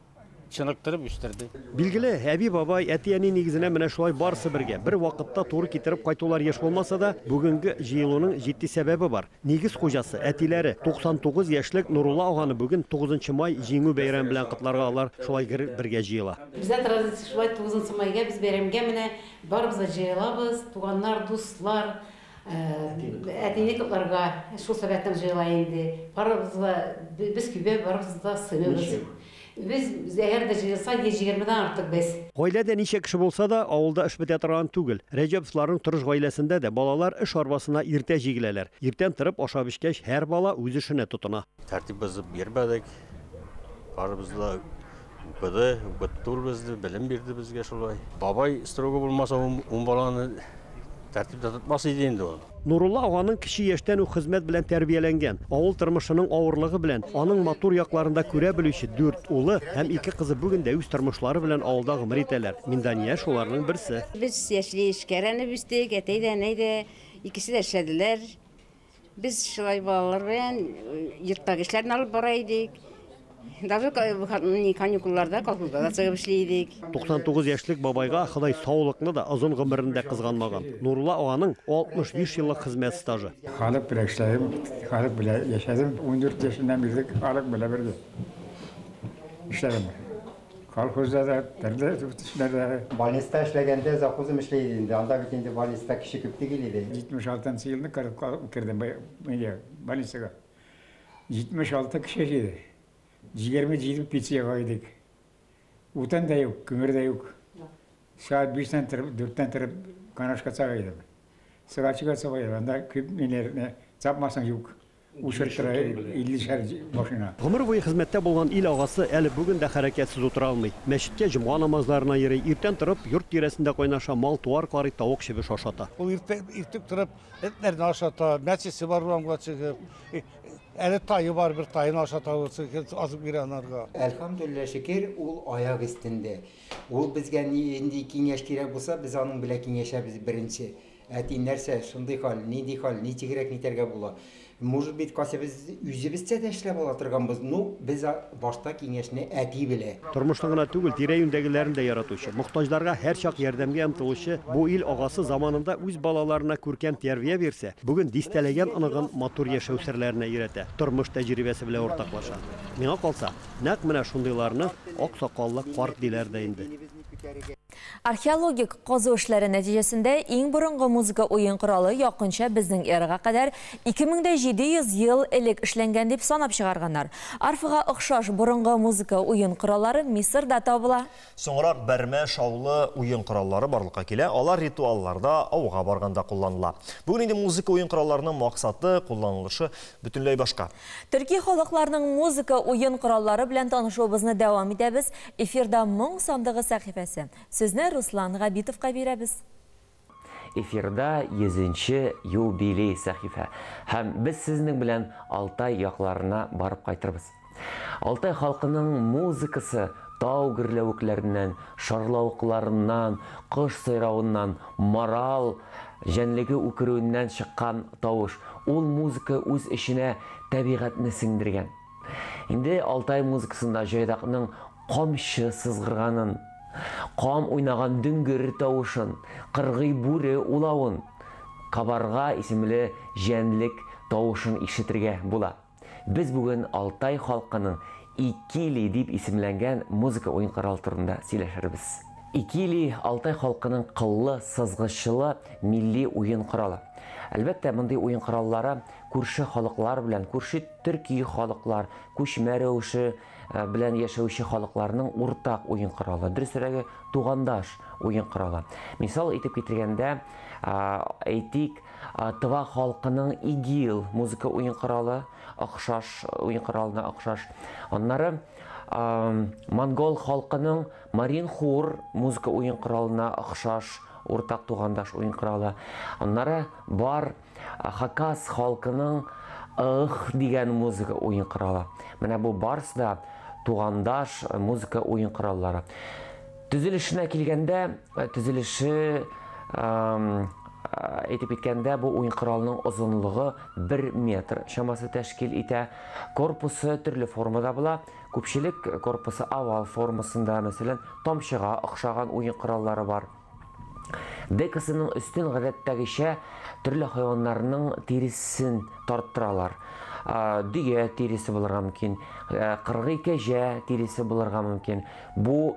Speaker 16: чыныктырып үстерде.
Speaker 13: Билгеле, әби, бабай, әти-әни нигезенә менә шулай барысы бергә бер вакытта туры китереп кайтулар еш булмаса да, бүгенге җыелуның җитди сәбәбе бар. Нигез хуҗасы, әтиләре 99 яшьлек Нурулла аганы бүген 9 май Җиңү бәйрәме белән котларга алар шулай бергә җыела.
Speaker 17: Бездә традиция шулай 9 майга без бәйрәмгә менә барыбыз да җыелабыз, туганнар, дуслар, әтине котларга шул сәбәптән җыела инде. Барыбыз да без күбә, барыбыз да сыймыбыз. Без әгәр дә җыелсак, 120-дән артык без.
Speaker 13: Гаиләдә ничә кеше булса да, авылда эш бетә торган түгел. Рәҗәповларның тырыш гаиләсендә дә балалар эш арбасына иртә җигеләләр. Иртән торып ашап эчкәч, һәр бала үз эшенә тотына.
Speaker 18: Тәртип бозып йөрмәдек. Барыбыз да укыды, укытты ул безне, белем бирде безгә шулай. Бабай строго булмаса, ун баланы тәртиптә тотмас иде инде ул.
Speaker 13: Нурулла аганың кече яшьтән үк хезмәт белән тәрбияләнгән, авыл тормышының авырлыгы белән аның матур якларында күрә белүче 4 улы һәм 2 кызы бүген дә үз тормышлары белән авылда гомер итәләр. Миндания шуларның берсе.
Speaker 19: Без яшьли эшкә өйрәнеп үстек, әтәй дә, әнәй дә, икесе дә эшләделәр. Без шулай балалар белән йорттагы эшләрне алып бара идек. Даже каникулларда колхозда да чыгып эшли идек.
Speaker 13: 99 яшьлек бабайга Ходай саулыкны да, озын гомерен дә кызганмаган. Нурулла аганың 65 еллык хезмәт стажы.
Speaker 14: Халык белән эшләдем, халык белән яшәдем. 14 яшемнән бирле халык белән бергә эшләдем. Колхозда да, төрле эшләрдә.
Speaker 20: Больниста эшләгәндә завхозым эшли иде инде. Анда бит инде больниста кеше күп түгел иде.
Speaker 14: 76 елны кердем больницага. 76 кеше иде. 27 пич яга идек. Утын да юк, күмер дә юк. Сәгать биштән торып, дүрттән торып канашка чыга идем. Сыгачыга чыга идем. Анда күп ниләрне чапмасаң юк. Учырып тора иллешәр машина.
Speaker 13: Гомер буе хезмәттә булган ил агасы әле бүген дә хәрәкәтсез утыра алмый. Мәчеткә җомга намазларына йөри, иртән торып, йорт тирәсендә кайнаша, мал-туар карый, тавык-чебеш ашата.
Speaker 21: Ул иртә, иртүк торып, этләрне ашата, мәчесе бар урамга чыгып. Әле тае бар, бер таен ашата, азык бирә анарга.
Speaker 20: Әлхәмдүлилләһ, шөкер, ул аяк өстендә. Ул безгә нинди киңәш кирәк булса, без аның белән киңәшәбез беренче. Әти, нәрсә, шундый хәл, нинди хәл, ничегрәк нитәргә була? Может быть, кайсы без үзебезчә дә эшләп ала торганбыз, ну, без башта киңәшне әти белә.
Speaker 13: Тормышны гына түгел, тирә-юньдәгеләрен дә яратучы, мохтаҗларга һәрчак ярдәмгә омтылучы бу ил агасы заманында үз балаларына күркәм тәрбия бирсә, бүген дистәләгән оныгын матур яшәү серләренә өйрәтә, тормыш тәҗрибәсе белән уртаклаша. Миңа калса, нәкъ менә шундыйларны ак сакаллы карт диләр дә инде.
Speaker 2: Археологик казу эшләре нәтиҗәсендә иң борынгы музыка уен коралы якынча безнең эрага кадәр 2700 ел элек эшләнгән дип санап чыгарганнар. Арфага охшаш борынгы музыка уен кораллары Мисырда табыла.
Speaker 1: Соңрак бәрмә шаулы уен кораллары барлыкка килә. Алар ритуалларда, ауга барганда кулланыла. Бүген инде музыка уен коралларының максаты, кулланылышы бөтенләй башка.
Speaker 2: Төрки халыкларының музыка уен кораллары белән танышуыбызны дәвам итәбез. Эфирда Моң сандыгы сәхифәсе. Сүзне Руслан Габитовка бирәбез.
Speaker 22: Эфирда 100 юбилей сәхифә. Һәм без сезнең белән Алтай якларына барып кайтырбыз. Алтай халкының музыкасы тау гөрләвекләреннән, шарлавыкларыннан, кош сайравыннан, марал җәнлеге үкерүеннән чыккан тавыш. Ул музыка үз эченә табигатьне сеңдергән. Инде Алтай музыкасында җайдакның камчы сызгырганын, кам уйнаган дөңгер тавышын, кыргый бүре улавын, кабарга исемле җәнлек тавышын ишетергә була. Без бүген Алтай халкының Икили дип исемләнгән музыка уен коралы турында сөйләшербез. Икили Алтай халкының кыллы, сызгычлы милли уен коралы. Әлбәттә, мондый уен кораллары күрше халыклар белән, күрше төрки халыклар, күчмә рәвеше белән яшәүче халыкларның уртак уен коралы, дөресрәге, тугандаш уен коралы. Мисал итеп китергәндә, әйтик, Тыва халкының игил музыка уен коралы, охшаш уен коралына охшаш. Аннары монгол халкының маринхур музыка уен коралына охшаш уртак тугандаш уен коралы. Аннары бар хакас халкының ых дигән музыка уен коралы. Менә бу барысы да тугандаш музыка уен кораллары. Төзелешенә килгәндә, төзелеше әйтеп киткәндә, бу уен коралының озынлыгы 1 метр чамасы тәшкил итә. Корпусы төрле формада була. Күпчелек корпусы овал формасында, мәсәлән, тамчыга охшаган уен кораллары бар. Декасының өстен гадәттәгечә төрле хайваннарның тиресен тарттыралар. Дөя тиресе булырга мөмкин, кыргый кәҗә тиресе булырга мөмкин. Бу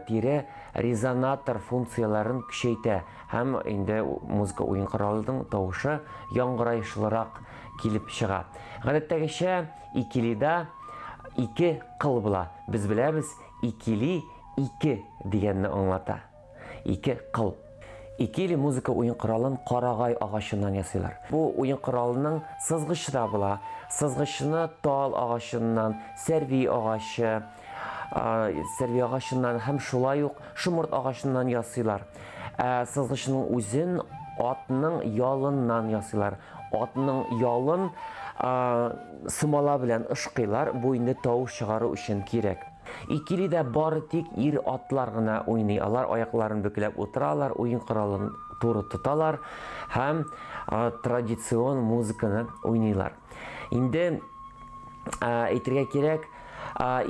Speaker 22: тире резонатор функцияләрен көчәйтә һәм инде музыка уен коралының тавышы яңгырашлырак килеп чыга. Гадәттәгечә икилида ике кыл була. Без беләбез, икили ике дигәнне аңлата. Ике кыл. Икили музыка уен коралын карагай агачыннан ясыйлар. Бу уен коралының сызгычы да була. Сызгычны тал агачыннан, сәрви агачы, сәрви агачыннан һәм шулай ук шомырт агачыннан ясыйлар. Сызгычның үзен атның ялыннан ясыйлар. Атның ялын сымала белән ышкыйлар. Бу инде тавыш чыгару өчен кирәк. Икилидә бары тик ир атлар гына уйный. Алар аякларын бөкләп утыралар, уен коралын туры тоталар һәм традицион музыканы уйныйлар. Инде әйтергә кирәк,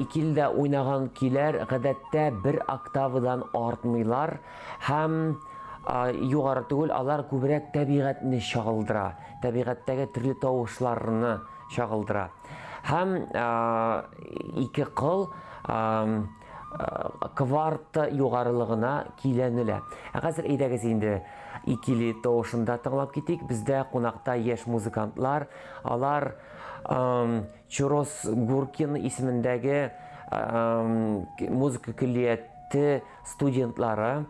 Speaker 22: икилидә уйнаган көйләр гадәттә бер октавадан артмыйлар һәм югары түгел, алар күбрәк табигатьне чагылдыра, табигатьтәге төрле тавышларны чагылдыра. Һәм ике кыл кварта югарылыгына көйләнелә. Ә хәзер әйдәгез инде икили тавышын да тыңлап китик. Бездә кунакта яшь музыкантлар. Алар Чурос Гуркин исемендәге музыка көллияте студентлары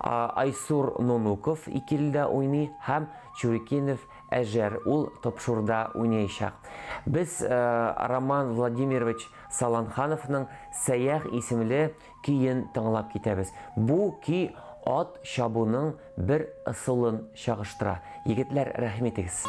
Speaker 22: Айсур Нонуков Икилдә уйный һәм Чурикинов Әжәр ул Топшурда уйнаячак. Без Роман Владимирович Саланхановның Сәях исемле көен тыңлап китәбез. Бу көй ат чабуның бер ысулын чагыштыра. Егетләр, рәхим итегез.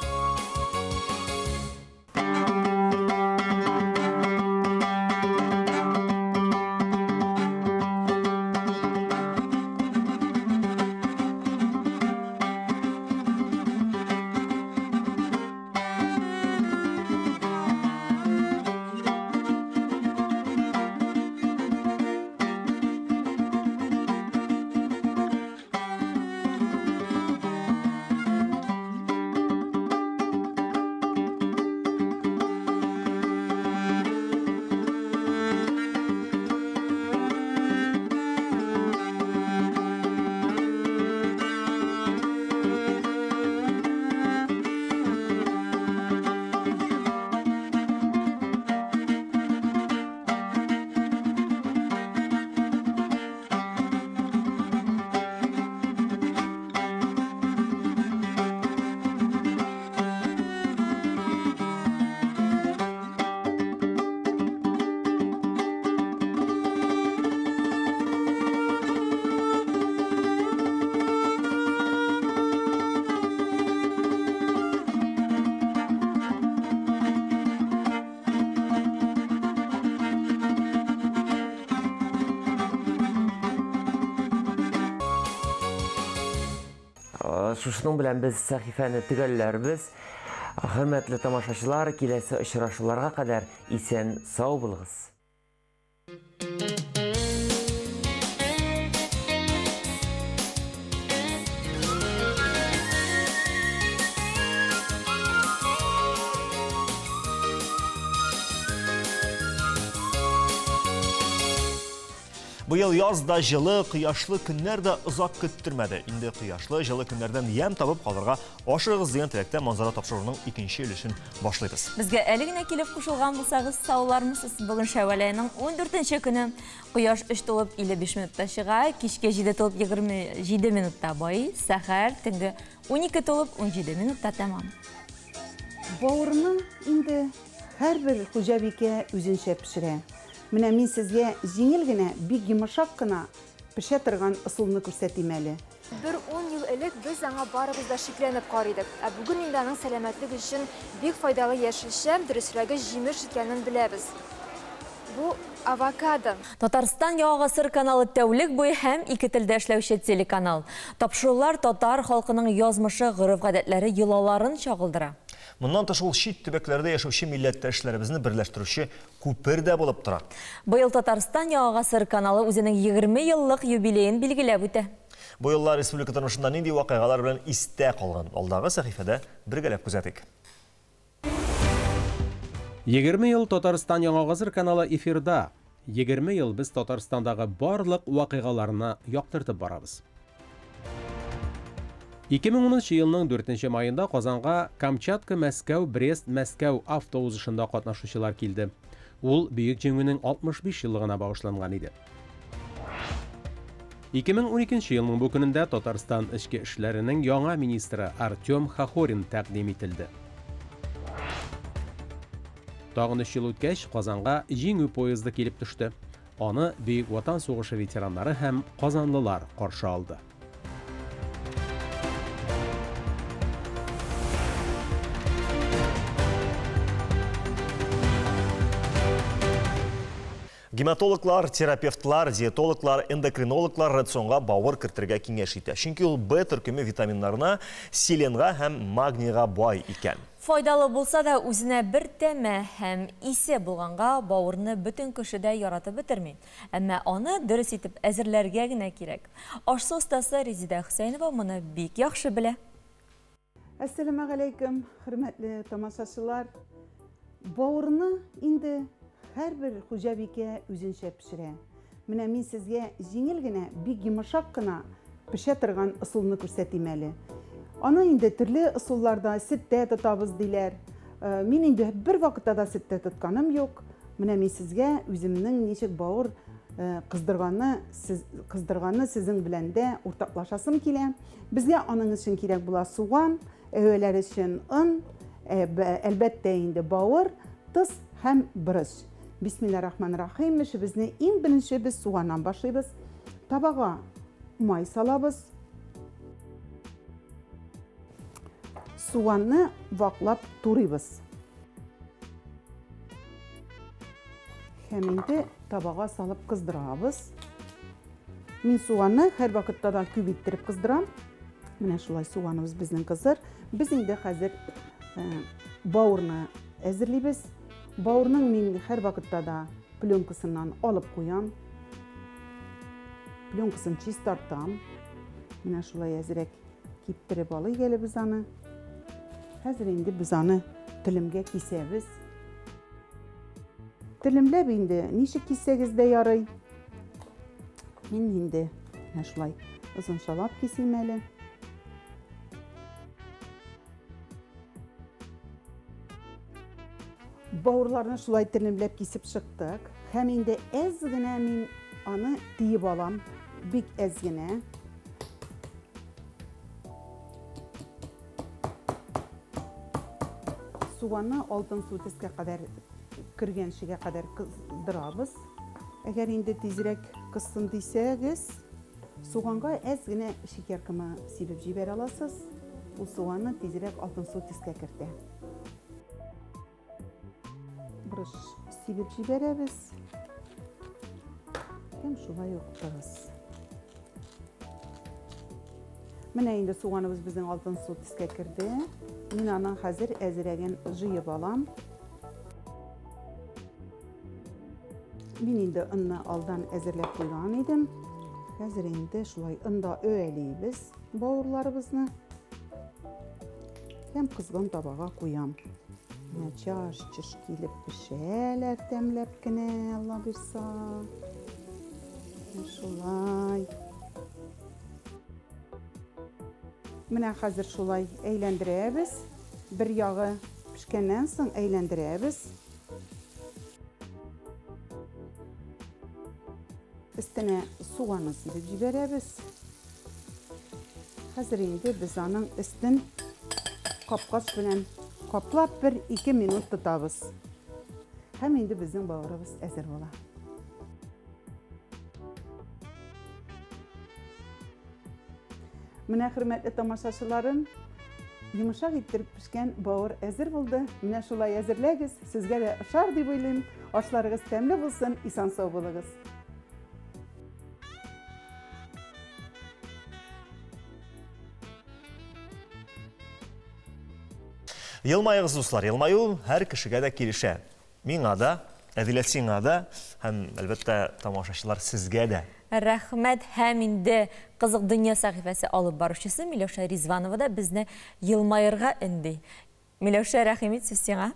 Speaker 22: Шушының белән без сәхифәне төгәлләрбез. Хөрмәтле тамашачылар, киләсе очрашуларга кадәр исән сау булыгыз.
Speaker 1: Быел яз да җылы, кояшлы көннәр дә озак көттермәде. Инде кояшлы, җылы көннәрдән ямь табып калырга ашыгыгыз дигән теләктә манзара тапшыруының икенче өлешен башлыйбыз.
Speaker 2: Безгә әле генә килеп кушылган булсагыз, саулармысыз. Бүген шәүвәл аеның 14 көне. Кояш 3 тулып 55 минутта чыга, кичке 7 тулып 27 минутта байый, сәхәр төнге 12 тулып 17 минутта тәмам.
Speaker 3: Бавырны инде һәрбер хуҗабикә үзенчә пешерә. Менә мин сезгә җиңел генә, бик йомшак кына пешә торган ысулны күрсәтим әле.
Speaker 5: Бер 10 ел элек без аңа барыбыз да шикләнеп карый идек. Ә бүген инде аның сәламәтлек өчен бик файдалы яшелчә, дөресрәге җимеш икәнен беләбез. Бу авокадо.
Speaker 2: Татарстан Яңа гасыр каналы тәүлек буе һәм ике телдә эшләүче телеканал. Тапшырулар татар халкының язмышы, гореф-гадәтләре, йолаларын чагылдыра.
Speaker 1: Моннан тыш ул чит төбәкләрдә яшәүче милләттәшләребезне берләштерүче күпер дә булып тора.
Speaker 2: Быел Татарстан Яңа гасыр каналы үзенең 20 еллык юбилеен билгеләп үтә.
Speaker 1: Бу еллар республика тормышында нинди вакыйгалар белән истә калган? Алдагы сәхифәдә бергәләп күзәтик.
Speaker 7: 20 ел Татарстан Яңа гасыр каналы эфирда. 20 ел без Татарстандагы барлык вакыйгаларны яктыртып барабыз. 2010 елның 4 маенда Казанга Камчатка, Мәскәү, Брест, Мәскәү автоузышында катнашучылар килде. Ул Бөек Җиңүнең 65 еллыгына багышланган иде. 2012 елның бу көнендә Татарстан эчке эшләренең яңа министры Артем Хохорин тәкъдим ителде. Тагын 3 ел үткәч, Казанга Җиңү поезды килеп төште. Аны Бөек Ватан сугышы ветераннары һәм казанлылар каршы алды.
Speaker 1: Гематологлар, терапевтлар, диетологлар, эндокринологлар рационга бавыр кертергә киңәш итә. Чөнки ул Б төркеме витаминнарына, селенга һәм магнийга бай икән.
Speaker 2: Файдалы булса да үзенә бер тәме һәм исе булганга бавырны бөтен кеше дә яратып бетерми. Әмма аны дөрес итеп әзерләргә генә кирәк. Аш-су остасы Резидә Хөсәенова моны бик яхшы белә.
Speaker 3: Әссәламәгаләйкүм, хөрмәтле тамашачылар. Бавырны инде һәрбер хуҗабикә үзенчә пешерә. Менә мин сезгә җиңел генә, бик йомшак кына пешә торган ысулны күрсәтим әле. Аны инде төрле ысулларда сөттә тотабыз диләр. Мин инде бер вакытта да сөттә тотканым юк. Менә мин сезгә үземнең ничек бавыр кыздырганны, сез, кыздырганны сезнең белән дә уртаклашасым килә. Безгә аның өчен кирәк була суган, әвәләр өчен он, әлбәттә инде бавыр, тоз һәм борыч. Бисмилла рахман рахим. Эшебезне иң беренче без суганнан башлыйбыз. Табага май салабыз. Суганны ваклап турыйбыз. Һәм инде табага салып кыздырабыз. Мин суганны һәр вакытта да күп иттереп кыздырам. Менә шулай суганыбыз безнең кызыр. Без инде хәзер бавырны әзерлибез. Бавырның мин һәр вакытта да пленкасыннан алып куям. Пленкасын чистартам. Менә шулай әзрәк киптереп алыйк әле без аны. Хәзер инде без аны телемгә кисәбез. Телемләп инде ничек киссәгез дә ярый. Мин инде менә шулай озынчалап кисим әле. Бавырларны шулай телемләп кисеп чыктык. Һәм инде әз генә мин аны тиеп алам. Бик әз генә. Суганны алтынсу төскә кадәр кергәнчегә кадәр кыздырабыз. Әгәр инде тизрәк кызсын дисәгез, суганга әз генә шикәр комы сибеп җибәрә аласыз. Ул суганны тизрәк алтынсу төскә кертә. Борыч сибеп җибәрәбез. Һәм шулай ук тоз. Менә инде суганыбыз безнең алтынсу төскә керде. Мин аның хәзер әзрәген җыеп алам. Мин инде онны алдан әзерләп куйган идем. Хәзер инде шулай онда өәлибез бавырларыбызны. Һәм кызган табага куям. Менә чаш-чыш килеп пешәләр тәмләп кенә, Алла бирса. Шулай. Менә хәзер шулай әйләндерәбез. Бер ягы пешкәннән соң әйләндерәбез. Өстенә суганны сибеп җибәрәбез. Хәзер инде без аның өстен капкач белән каплап бер 2 минут тотабыз. Һәм инде безнең бавырыбыз әзер була. Менә, хөрмәтле тамашачыларым, йомшак иттереп пешкән бавыр әзер булды. Менә шулай әзерләгез, сезгә дә ошар дип уйлыйм. Ашларыгыз тәмле булсын, исән-сау булыгыз.
Speaker 1: Елмаегыз, дуслар, елмаю һәр кешегә дә килешә. Миңа да, Әдилә сиңа да һәм, әлбәттә, тамашачылар сезгә дә.
Speaker 2: Рәхмәт һәм инде Кызык дөнья сәхифәсе алып баручысы Миләүшә Ризванова да безне елмаерга өнди. Миләүшә, рәхим ит, сүз сиңа.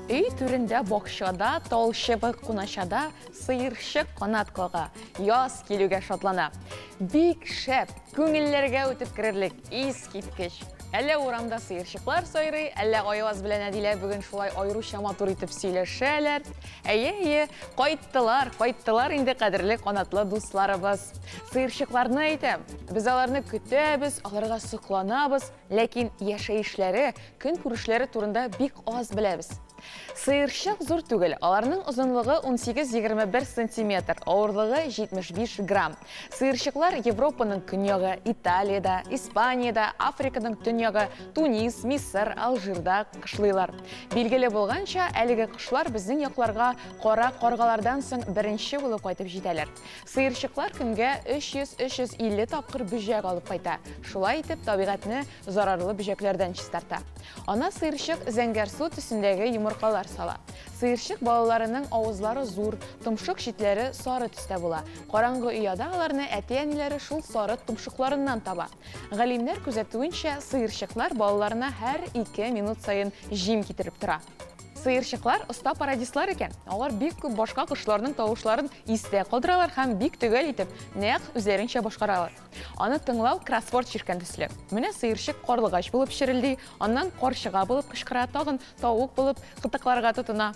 Speaker 6: Өй түрендә бакчада, тал чыбык куначада сыерчык канат кага, яз килүгә шатлана. Бик шәп, күңелләргә үтеп керерлек, искиткеч. Әллә урамда сыерчыклар сайрый, әллә Айваз белән Әдилә бүген шулай аеруча матур итеп сөйләшәләр. Әйе, әйе, кайттылар, кайттылар инде кадерле канатлы дусларыбыз. Сыерчыкларны әйтәм, без аларны көтәбез, аларга сокланабыз, ләкин яшәешләре, көнкүрешләре турында бик аз беләбез. Сыерчык зур түгел, аларның озынлыгы 18-21 сантиметр, авырлыгы 75 грамм. Сыерчыклар Европаның көньягы, Италиядә, Испаниядә, Африканың төньягы, Тунис, Мисыр, Алжирда кышлыйлар. Билгеле булганча, әлеге кошлар безнең якларга кара каргалардан соң беренче булып кайтып җитәләр. Сыерчыклар көнгә 300-350 тапкыр бөҗәк алып кайта. Шулай итеп, табигатьне зарарлы бөҗәкләрдән чистарта. Ана сыерчык зәңгәрсу төсендәге йомыркалар сала. Сыерчык балаларының авызлары зур, томшык читләре сары төстә була. Караңгы ояда аларны әти-әниләре шул сары томшыкларыннан таба. Галимнәр күзәтүенчә, сыерчыклар балаларына һәр 2 минут саен җим китереп тора. Сыерчыклар оста пародистлар икән. Алар бик күп башка кошларның тавышларын истә калдыралар һәм бик төгәл итеп, нәкъ үзләренчә башкаралар. Аны тыңлау кроссворд чишкән төсле. Менә сыерчык карлыгач булып черелди, аннан карчыга булып кычкыра, тагын тавык булып кытыкларга тотына.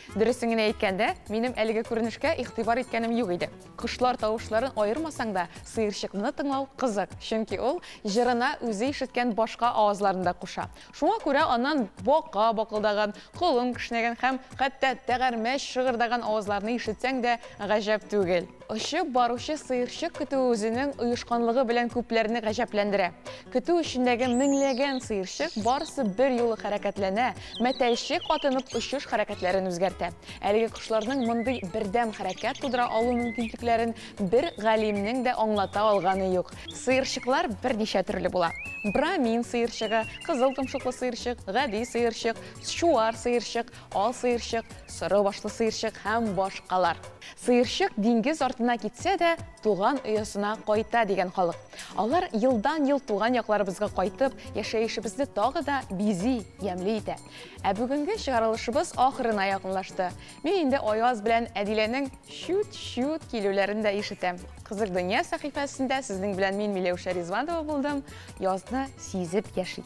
Speaker 6: Дөресен генә әйткәндә, минем әлеге күренешкә игътибар иткәнем юк иде. Кошлар тавышларын аермасаң да, сыерчыкны тыңлау кызык, чөнки ул җырына үзе ишеткән башка авазларны да куша. Шуңа күрә аннан бака бакылдаган, колын кешнәгән һәм хәтта тәгәрмәч шыгырдаган авазларны ишетсәң дә гаҗәп түгел. Очып баручы сыерчык көтүе үзенең оешканлыгы белән күпләрне гаҗәпләндерә. Көтү эчендәге меңләгән сыерчык барысы бер юлы хәрәкәтләнә, мәтәлчек атынып очыш хәрәкәтләрен үзгәртә. Әлеге кошларның мондый бердәм хәрәкәт тудыра алу мөмкинлекләрен бер галимнең дә аңлата алганы юк. Сыерчыклар берничә төрле була. Брамин сыерчыгы, кызыл томшыклы сыерчык, гади сыерчык, чуар сыерчык, ал сыерчык, соры башлы сыерчык һәм башкалар. Сыерчык диңгез артына китсә дә, туган оясына кайта дигән халык. Алар елдан-ел туган якларыбызга кайтып, яшәешебезне тагы да бизи, ямьле итә. Ә бүгенге чыгарылышыбыз ахырына якынлашты. Мин инде Аяз белән Әдиләнең чут-чут килүләрен дә ишетәм. Кызык дөнья сәхифәсендә сезнең белән мин Миләүшә Ризванова булдым. Язны сизеп яшик.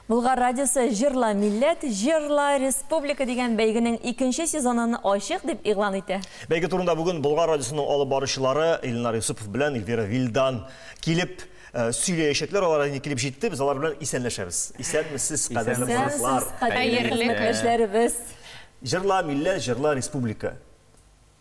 Speaker 2: Болгар радиосы Җырла милләт, җырла республика дигән бәйгенең икенче сезонын ачык дип игълан итә.
Speaker 1: Бәйге турында бүген Болгар радиосының алып баручылары Илнар Юсупов белән Эльвира Вилдан килеп сөйләячәкләр. Алар инде килеп җитте, без алар белән исәнләшәбез. Исәнмесез, кадерле кунаклар.
Speaker 2: Хәерле көннәребез.
Speaker 1: Җырла милләт, җырла республика.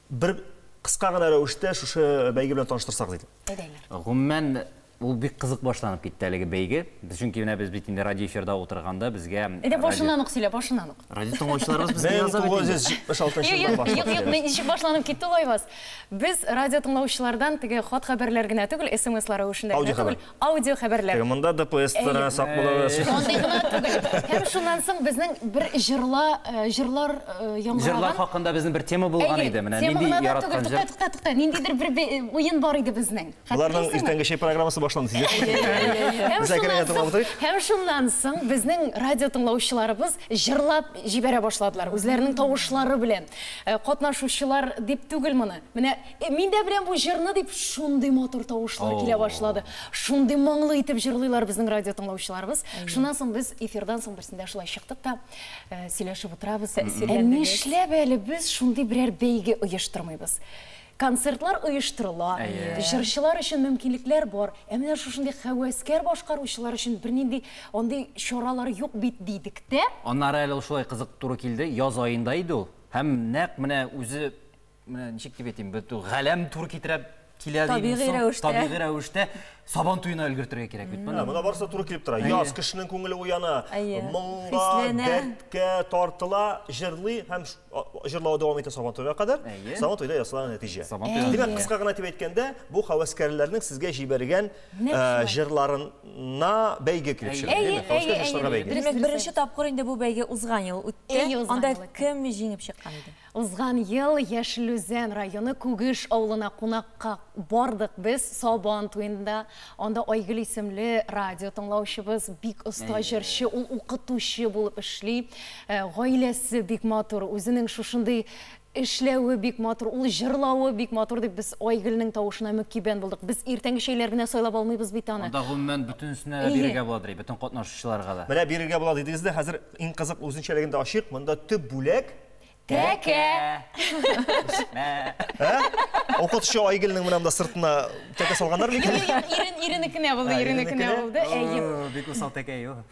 Speaker 1: Бер кыска гына рәвештә шушы бәйге белән таныштырсак диде.
Speaker 8: Гомумән, ул бик кызык башланып китте әлеге бәйге. Чөнки менә без бит инде радио эфирда утырганда безгә
Speaker 9: Әйдә, башыннан ук сөйлә, башыннан ук.
Speaker 8: Радио тыңлаучыларыбыз безгә яза бит инде.
Speaker 1: 1976 елдан башлап.
Speaker 9: Юк, юк, ничек башланып китте ул, Айваз? Без радио тыңлаучылардан теге хат-хәбәрләр генә түгел, смс-лар рәвешендә генә түгел, аудио хәбәрләр.
Speaker 1: Теге монда ДПС-лар сак булыгыз.
Speaker 9: Андый гына түгел. Һәм шуннан соң безнең бер җырла, җырлар яңгыраган.
Speaker 8: Җырлар хакында безнең бер тема булган иде. Менә нинди яраткан җыр.
Speaker 9: Тукта, тукта, тукта, ниндидер бер уен бар иде безнең.
Speaker 1: Боларның иртәнге чәй программасы башланды, сизәсезме?
Speaker 9: Һәм шуннан соң безнең радио тыңлаучыларыбыз җырлап җибәрә башладылар, үзләренең тавышлары белән. Катнашучылар дип түгел моны. Менә мин дә беләм бу җырны дип шундый матур тавышлар килә башлады. Шундый моңлы итеп җырлыйлар безнең радио тыңлаучыларыбыз. Шуннан соң без эфирдан соң берсендә шулай чыктык та сөйләшеп утырабыз. Ә нишләп әле без шундый берәр бәйге оештырмыйбыз? Концертлар оештырыла, җырчылар өчен мөмкинлекләр бар. Ә менә шушындый хәвәскәр башкаручылар өчен бернинди андый чаралар юк бит дидек тә.
Speaker 8: Аннары әле ул шулай кызык туры килде, яз аенда иде ул. Һәм нәкъ менә үзе, менә ничек дип әйтим, бит галәм туры китереп килә димме соң? Табигый рәвештә Сабан туена өлгертергә кирәк бит моны.
Speaker 1: Монда барысы туры килеп тора. Яз кешенең күңеле уяна, моңга, дәрткә тартыла, җырлый һәм җырлавы дәвам итә Сабан туена кадәр. Сабан туйда ясала нәтиҗә. Димәк, кыска гына дип әйткәндә, бу хәвәскәрләрнең сезгә җибәргән җырларына бәйге килеп чыга. Хәвәскәр җырчыларга бәйге.
Speaker 2: Димәк, беренче тапкыр инде бу бәйге узган ел үтте. Анда кем җиңеп чыккан иде?
Speaker 9: Узган ел Яшел Үзән районы Күгеш авылына кунакка бардык без Сабан туенда. Анда Айгөл исемле радио тыңлаучыбыз, бик оста җырчы, ул укытучы булып эшли. Гаиләсе бик матур, үзенең шушындый эшләве бик матур, ул җырлавы бик матур дип без Айгөлнең тавышына мөкиббән булдык. Без иртәнге чәйләр генә сайлап алмыйбыз бит аны.
Speaker 8: Анда гомумән бөтенесенә дә бирергә буладыр, бөтен катнашучыларга да.
Speaker 1: Менә бирергә була дидегез дә, хәзер иң кызык үзенчәлеген дә ачыйк. Монда төп бүләк
Speaker 9: Тәкә!
Speaker 1: Укытучы Айгөлнең менә монда сыртына тәкә салганнар микән?
Speaker 9: Юк, юк, иренекенә булды, иренекенә булды. Әйе.
Speaker 8: Бик усал тәкә юк.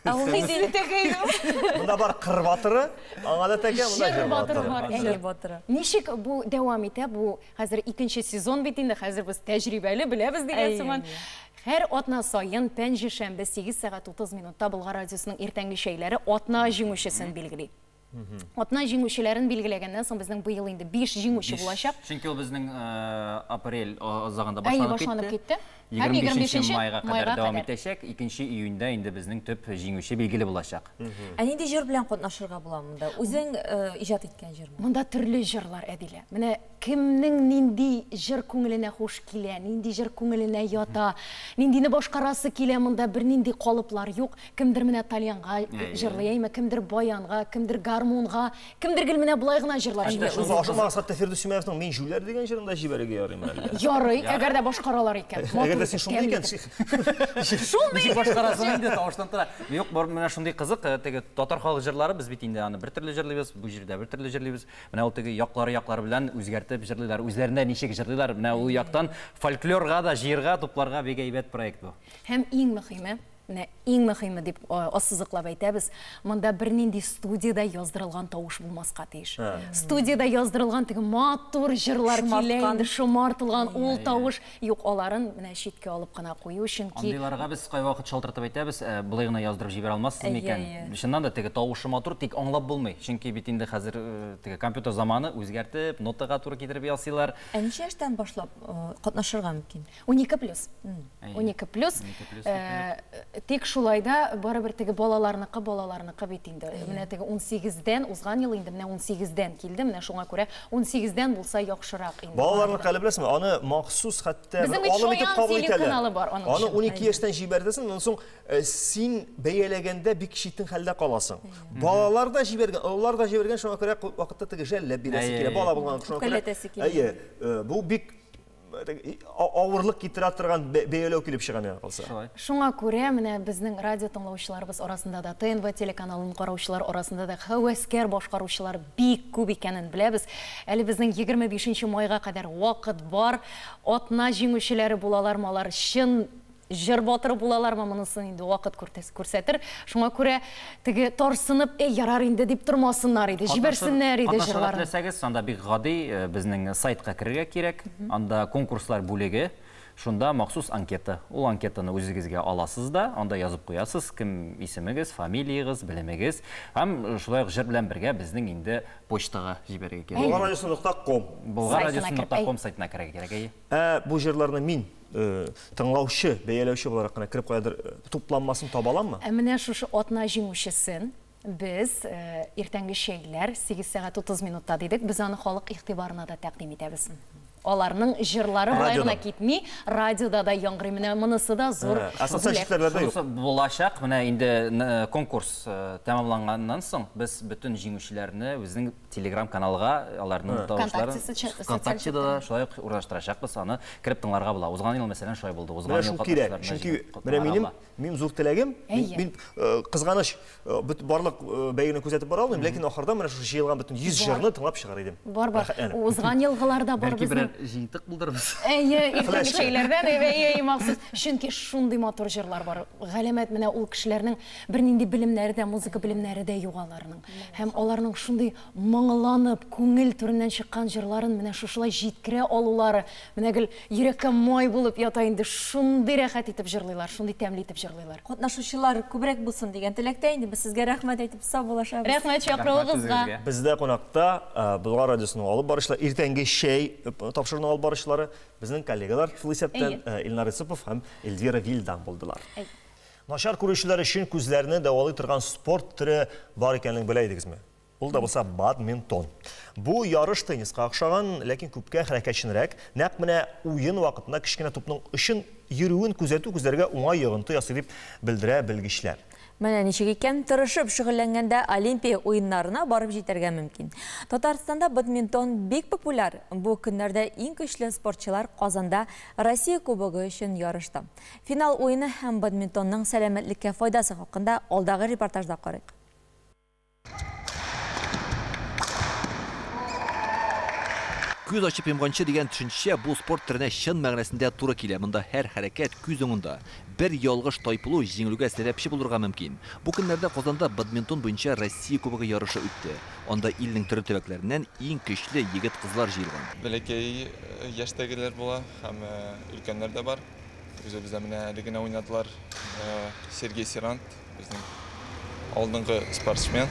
Speaker 9: Ә ул нинди тәкә юк?
Speaker 1: Монда бар кыр батыры, аңа да тәкә, монда
Speaker 9: җыр батыры бар. Җыр батыры. Ничек бу дәвам итә? Бу хәзер икенче сезон бит инде, хәзер без тәҗрибәле, беләбез дигән сыман. Һәр атна саен пәнҗешәмбе 8 сәгать 30 минутта Болгар радиосының иртәнге чәйләре атна җиңүчесен билгели. Атна җиңүчеләрен билгеләгәннән соң безнең быел инде 5 җиңүче булачак.
Speaker 8: Чөнки ул безнең апрель азагында башланып китте. 25 майга кадәр дәвам итәчәк. 2 июньдә инде безнең төп җиңүче билгеле булачак.
Speaker 2: Ә нинди җыр белән катнашырга була монда? Үзең иҗат иткән җырмы?
Speaker 9: Монда төрле җырлар, Әдилә. Менә кемнең нинди җыр күңеленә хуш килә, нинди җыр күңеленә ята, ниндине башкарасы килә, монда бернинди калыплар юк. Кемдер менә тальянга җырлый, әйме, кемдер баянга, кемдер гармунга, кемдер гел менә болай гына җырлар җибәрә.
Speaker 1: Ашыкмагыз, хәтта Фирдүс Тимәевның Мин җүләр дигән җырын да җибәрергә ярыймы әллә?
Speaker 9: Ярый, әгәр дә башкаралар икән.
Speaker 1: Әгәр дә син шундый икән,
Speaker 9: шундый.
Speaker 8: Ничек башкарасың инде, тавыштан тора. Юк, бар менә шундый кызык, теге татар халык җырлары без бит инде аны бер төрле җырлыйбыз, бу җирдә бер төрле җырлыйбыз. Менә ул теге яклары-яклары белән үзгәртеп җырлыйлар. Үзләрендә ничек җырлыйлар, менә ул яктан фольклорга да җыерга, тупларга бик әйбәт проект бу.
Speaker 9: Һәм иң мөхиме, менә иң мөхиме дип ассызыклап әйтәбез, монда бернинди студиядә яздырылган тавыш булмаска тиеш. Студиядә яздырылган теге матур җырлар килә инде, шомартылган ул тавыш юк, аларын менә читкә алып кына кую, чөнки
Speaker 8: Андыйларга без кайвакыт шалтыратып әйтәбез, болай гына яздырып җибәрә алмассыз микән? Чыннан да теге тавышы матур, тик аңлап булмый. Чөнки бит инде хәзер теге компьютер заманы, үзгәртеп, нотага туры китереп ясыйлар.
Speaker 2: Ә ничә яшьтән башлап катнашырга мөмкин?
Speaker 9: 12 плюс. 12 плюс. Тик шулай да барыбер теге балаларныкы балаларныкы бит инде. Менә теге 18-дән узган ел инде менә 18-дән килде, менә шуңа күрә 18-дән булса яхшырак инде.
Speaker 1: Балаларныкы әле беләсеңме, аны махсус хәтта алым итеп кабул итәләр. Аны 12 яшьтән җибәрдесең, аннан соң син бәяләгәндә бик читен хәлдә каласың. Балалар да җибәргән, олылар да җибәргән, шуңа күрә вакытта теге жәлләп бирәсе килә. Бала булган шуңа күрә. Әйе, бу бик авырлык китерә торган бәяләү килеп чыга миңа калса.
Speaker 9: Шуңа күрә менә безнең радио тыңлаучыларыбыз арасында да, ТНВ телеканалын караучылар арасында да һәвәскәр башкаручылар бик күп икәнен беләбез. Әле безнең 25 майга кадәр вакыт бар. Атна җиңүчеләре булалармы, алар чын җыр батыры булалармы, монысын инде вакыт күрсәтер. Шуңа күрә теге тарсынып, эй, ярар инде дип тормасыннар иде, җибәрсеннәр иде җырларын.
Speaker 8: Катнашырга теләсәгез, анда бик гади, безнең сайтка керергә кирәк. Анда конкурслар бүлеге, шунда махсус анкета. Ул анкетаны үзегезгә аласыз да, анда язып куясыз, кем исемегез, фамилиягез, белемегез. Һәм шулай ук җыр белән бергә безнең инде почтага җибәрергә кирәк.
Speaker 1: Болгаррадиосы.ком.
Speaker 8: Болгаррадиосы.ком сайтына керергә кирәк, әйе.
Speaker 1: Ә бу җырларны мин тыңлаучы, бәяләүче буларак кына кереп каядыр тупланмасын таба аламмы?
Speaker 9: Ә менә шушы атна җиңүчесен без иртәнге чәйләр 8 сәгать 30 минутта дидек, без аны халык игътибарына да тәкъдим итәбез. Аларның җырлары болай гына китми, радиода да яңгырый. Менә монысы да зур бүләк.
Speaker 8: Булачак, менә инде конкурс тәмамланганнан соң без бөтен җиңүчеләрне безнең Телеграм-каналга аларның тавышларын ВКонтактеда да шулай ук урнаштырачакбыз, аны кереп тыңларга була. Узган ел мәсәлән шулай булды. Узган ел
Speaker 1: кирәк. Чөнки менә минем минем зур теләгем, мин кызганыч барлык бәйгене күзәтеп бара алмыйм, ләкин ахырда менә шушы җыелган бөтен 100 җырны тыңлап чыгар идем.
Speaker 9: Бар, бар. Узган елгыларда бар безнең.
Speaker 8: Бәлки берәр җыентык булдырырбыз.
Speaker 9: Әйе, иртәнге чәйләрдән, әйе, махсус. Чөнки шундый матур җырлар бар. Галәмәт, менә ул кешеләрнең бернинди белемнәре дә, музыка белемнәре дә юк аларның. Һәм аларның шундый моңланып, күңел түреннән чыккан җырларын менә шушылай җиткерә алулары, менә гел йөрәккә май булып ята инде, шундый рәхәт итеп җырлыйлар, шундый тәмле итеп җырлыйлар.
Speaker 2: Катнашучылар күбрәк булсын дигән теләктә инде без сезгә рәхмәт әйтеп саубуллашабыз.
Speaker 9: Рәхмәт чакыруыгызга.
Speaker 1: Бездә кунакта Болгар радиосының алып баручылары, иртәнге чәй тапшыруының алып баручылары, безнең коллегалар, шул исәптән Илнар Юсупов һәм Эльвира Вилдан булдылар. Начар күрүчеләр өчен күзләрне дәвалый торган спорт төре бар икәнлеген белә идегезме? Ул да булса бадминтон. Бу ярыш тенниска охшаган, ләкин күпкә хәрәкәтчәнрәк. Нәкъ менә уен вакытында кечкенә тупның очын йөрүен күзәтү күзләргә уңай йогынты ясый дип белдерә белгечләр.
Speaker 2: Менә ничек икән, тырышып шөгыльләнгәндә Олимпия уеннарына барып җитәргә мөмкин. Татарстанда бадминтон бик популяр. Бу көннәрдә иң көчле спортчылар Казанда Россия кубогы өчен ярышты. Финал уены һәм бадминтонның сәламәтлеккә файдасы хакында алдагы репортажда карыйк.
Speaker 10: Күз ачып йомганчы дигән төшенчә бу спорт төренә чын мәгънәсендә туры килә. Монда һәр хәрәкәт күз уңында. Бер ялгыш тайпылу җиңелүгә сәбәпче булырга мөмкин. Бу көннәрдә Казанда бадминтон буенча Россия кубогы ярышы үтте. Анда илнең төрле төбәкләреннән иң көчле егет-кызлар җыелган.
Speaker 12: Бәләкәй яшьтәгеләр була һәм өлкәннәр дә бар. Үзебездә менә әле генә уйнадылар. Сергей Сирант, безнең алдынгы спортсмен,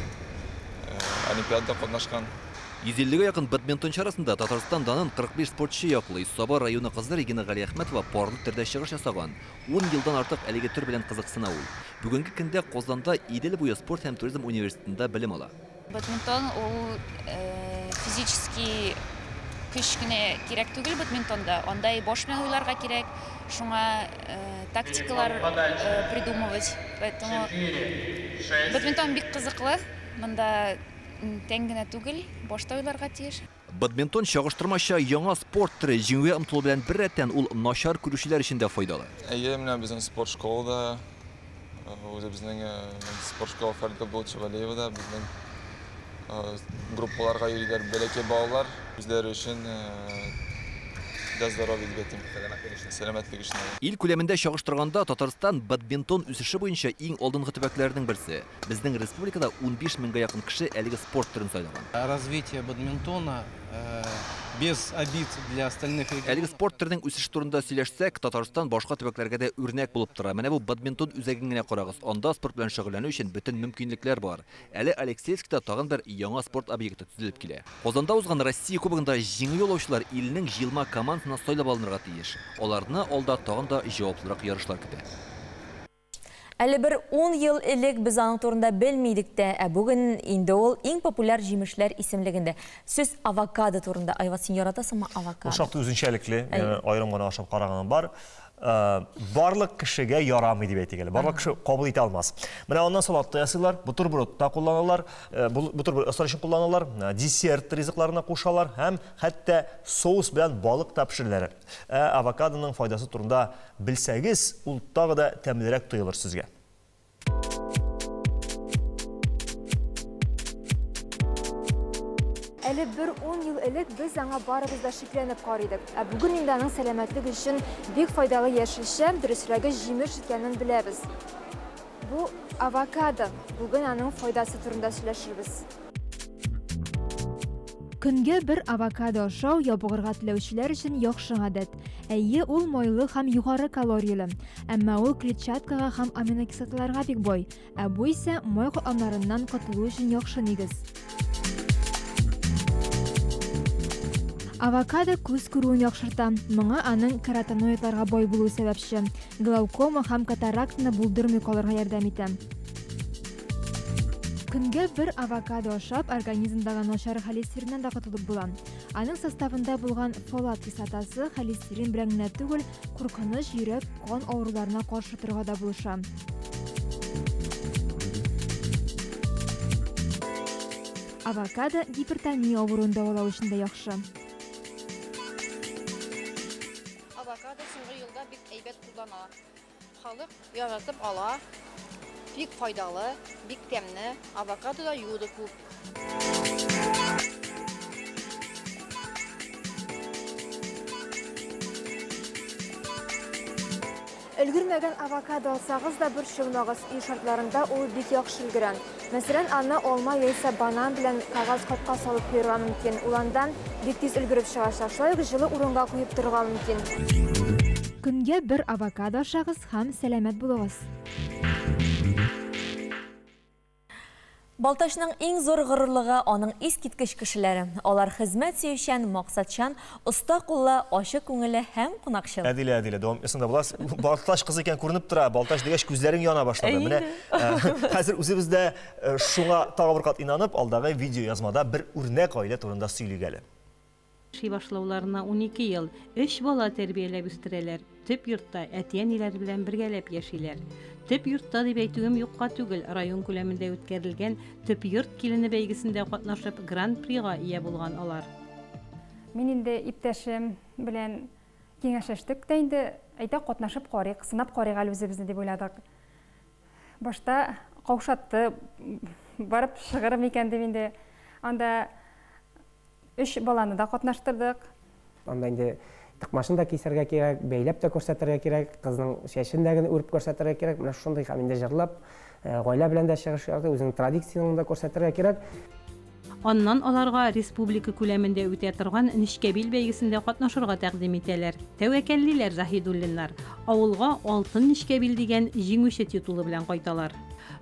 Speaker 12: Олимпиадада катнашкан.
Speaker 10: 150 гә якын бадминтончы арасында Татарстан данын 45 спортчы яклый. Саба районы кызы Регина Галиәхмәтова парлы төрдә чыгыш ясаган. Ун елдан артык әлеге төр белән кызыксына ул. Бүгенге көндә Казанда Идел буе спорт һәм туризм университетында белем ала.
Speaker 4: Бадминтон ул физический көч кенә кирәк түгел бадминтонда. Анда и баш белән уйларга кирәк, шуңа тактикалар придумывать. Поэтому бадминтон бик кызыклы. Монда тән генә түгел, баш та уйларга тиеш.
Speaker 10: Бадминтон чагыштырмача яңа спорт төре. Җиңүгә омтылу белән беррәттән ул начар күрүчеләр өчен дә файдалы.
Speaker 12: Әйе, менә безнең спорт школада, үзебезнең спорт школа Фәрит Габдуллович Вәлиевада безнең группаларга йөриләр бәләкәй балалар, үзләре өчен для здоровья дип әйтим. Сәламәтлек өчен.
Speaker 10: Ил күләмендә чагыштырганда Татарстан бадминтон үсеше буенча иң алдынгы төбәкләрнең берсе. Безнең республикада 15 меңгә якын кеше әлеге спорт төрен сайлаган.
Speaker 11: Развитие бадминтона без обид для остальных регионов.
Speaker 10: Әлеге спорт төренең үсеше турында сөйләшсәк, Татарстан башка төбәкләргә дә үрнәк булып тора. Менә бу бадминтон үзәген генә карагыз. Анда спорт белән шөгыльләнү өчен бөтен мөмкинлекләр бар. Әле Алексеевскта тагын бер яңа спорт объекты төзелеп килә. Казанда узган Россия кубогында җиңү яулаучылар илнең җыелма командасына сайлап алынырга тиеш. Аларны алда тагын да җаваплырак ярышлар көтә.
Speaker 2: Әле бер 10 ел элек без аның турында белми идек тә, ә бүген инде ул иң популяр җимешләр исемлегендә. Сүз авокадо турында. Айваз, син яратасыңмы авокадо?
Speaker 1: Ул шактый үзенчәлекле, аерым гына ашап караганым бар. Барлык кешегә ярамый дип әйтик әле. Барлык кеше кабул итә алмас. Менә аннан салат та ясыйлар, бутерброд та кулланалар, бутерброд ясар өчен кулланалар, десерт ризыкларына кушалар һәм хәтта соус белән балык та пешереләр. Ә авокадоның файдасы турында белсәгез, ул тагы да тәмлерәк тоелыр сезгә.
Speaker 5: Әле бер 10 ел элек без аңа барыбыз да шикләнеп карый идек. Ә бүген инде аның сәламәтлек өчен бик файдалы яшелчә, дөресрәге җимеш икәнен беләбез. Бу авокадо. Бүген аның файдасы турында сөйләшербез.
Speaker 23: Көнгә бер авокадо ашау ябыгырга теләүчеләр өчен яхшы гадәт. Әйе, ул майлы һәм югары калорияле. Әмма ул клетчаткага һәм аминокислоталарга бик бай. Ә бу исә май катламнарыннан котылу өчен яхшы нигез. Авокадо күз күрүен яхшырта. Моңа аның каротиноидларга бай булуы сәбәпче. Глаукома һәм катарактаны булдырмый калырга ярдәм итә. Көнгә бер авокадо ашап, организмдагы начар холестериннән дә котылып була. Аның составында булган фолат кислотасы холестерин белән генә түгел, куркыныч йөрәк кан авыруларына каршы торырга да булыша. Авокадо гипертония авыруын дәвалау өчен дә яхшы.
Speaker 24: Авокадо соңгы елда бик әйбәт кулланыла. Халык яратып ала. Бик файдалы, бик тәмле. Авокадода йоды күп.
Speaker 5: Өлгермәгән авокадо алсагыз да борчылмагыз. Өй шартларында ул бик яхшы өлгерә. Мәсәлән, аны алма яисә банан белән кәгазь капка салып куярга мөмкин. Ул андан бик тиз өлгереп чыгачак. Шулай ук җылы урынга куеп торырга мөмкин.
Speaker 23: Көнгә бер авокадо ашагыз һәм сәламәт булыгыз.
Speaker 2: Балтачның иң зур горурлыгы аның искиткеч кешеләре. Алар хезмәт сөючән, максатчан, оста куллы, ачык күңелле һәм кунакчыл.
Speaker 1: Әдилә, Әдилә, дәвам итсәң дә була. Балтач кызы икән күренеп тора. Балтач дигәч күзләрең яна башлады. Менә хәзер үзебез дә шуңа тагы бер кат инанып, алдагы видеоязмада бер үрнәк гаилә турында сөйлик әле.
Speaker 25: Яши башлауларына 12 ел, 3 бала тәрбияләп үстерәләр. Төп йортта әти-әниләре белән бергәләп яшиләр. Төп йортта дип әйтүем юкка түгел, район күләмендә үткәрелгән Төп йорт килене бәйгесендә катнашып гран-прига ия булган алар.
Speaker 5: Мин инде иптәшем белән киңәшләштек тә инде, әйдә катнашып карыйк, сынап карыйк әле үзебезне дип уйладык. Башта каушатты, барып чыгарым икән дип инде. Анда 3 баланы да катнаштырдык.
Speaker 26: Анда инде тыкмашын да кисәргә кирәк, бәйләп тә күрсәтергә кирәк, кызның чәчен дә генә үреп күрсәтергә кирәк. Менә шундый һәм инде җырлап, гаилә белән дә чыгыш ясый, үзенең традициясен дә күрсәтергә кирәк.
Speaker 25: Аннан аларга республика күләмендә үтә торган Нечкәбил бәйгесендә катнашырга тәкъдим итәләр. Тәвәккәллиләр Заһидуллиннар. Авылга Алтын Нечкәбил дигән җиңүче титулы белән кайталар.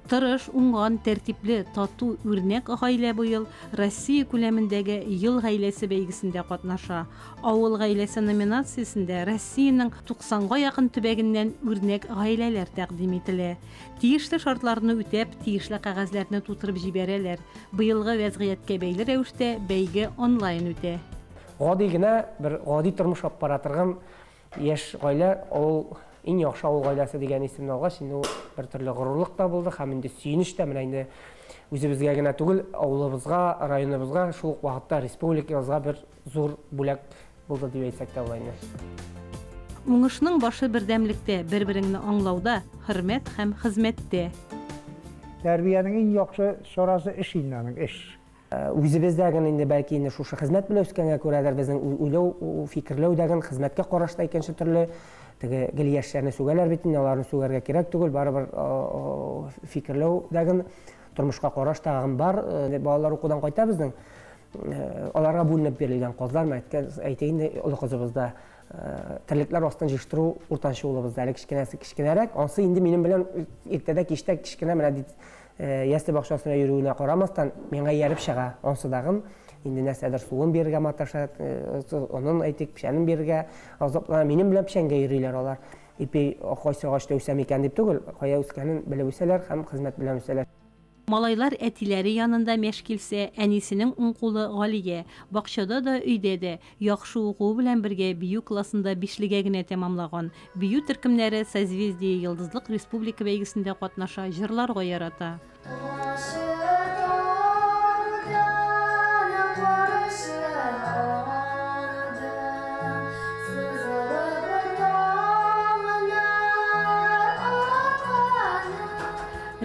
Speaker 25: Тырыш, уңган, тәртипле, тату, үрнәк гаилә быел Россия күләмендәге Ел гаиләсе бәйгесендә катнаша. Авыл гаиләсе номинациясендә Россиянең 90 га якын төбәгеннән үрнәк гаиләләр тәкъдим ителә. Тиешле шартларны үтәп, тиешле кәгазьләрне тутырып җибәрәләр. Быелгы вәзгыятькә бәйле рәвештә бәйге онлайн үтә.
Speaker 26: Гади генә бер гади тормыш алып бара торган яшь гаилә, авыл иң яхшы авыл гаиләсе дигән исемне алгач, инде ул бер төрле горурлык та булды һәм инде сөенеч тә, менә инде үзебезгә генә түгел, авылыбызга, районыбызга, шул ук вакытта республикабызга бер зур бүләк булды дип әйтсәк тә була инде.
Speaker 25: Уңышның башы бердәмлектә, бер-береңне аңлауда, хөрмәт һәм хезмәттә.
Speaker 14: Тәрбиянең иң яхшы чарасы эш инде аның, эш.
Speaker 26: Үзебез дә генә инде бәлки инде шушы хезмәт белән үскәнгә күрәдер, безнең уйлау, фикерләү дә генә хезмәткә караш та икенче төрле. Теге гел яшьләрне сүгәләр бит инде, аларны сүгәргә кирәк түгел, барыбер фикерләү дә генә, тормышка караш та гын бар. Балалар укудан кайта безнең, аларга бүленеп бирелгән казлар, әйтә инде олы кызыбыз да, терлекләр астын җыештыру уртанчы улыбыз да, әле кечкенәсе кечкенәрәк, ансы инде минем белән иртәдә кичтә кечкенә менә ясле бакчасына йөрүенә карамастан, миңа ияреп чыга. Ансы дагын инде нәрсәдер суын бирергә маташа, онын әйтик, печәнен бирергә азаплана. Минем белән печәнгә йөриләр алар. Ипи кайсы агачта үсә микән дип түгел, кая үскәнен белеп үсәләр һәм хезмәт белән үсәләр.
Speaker 25: Малайлар әтиләре янында мәш килсә, әнисенең уң кулы Галия. Бакчада да, өйдә дә. Яхшы укуы белән бергә бию классында бишлегә генә тәмамлаган. Бию төркемнәре Созвездие-Йолдызлык республика бәйгесендә катнаша, җырларга ярата.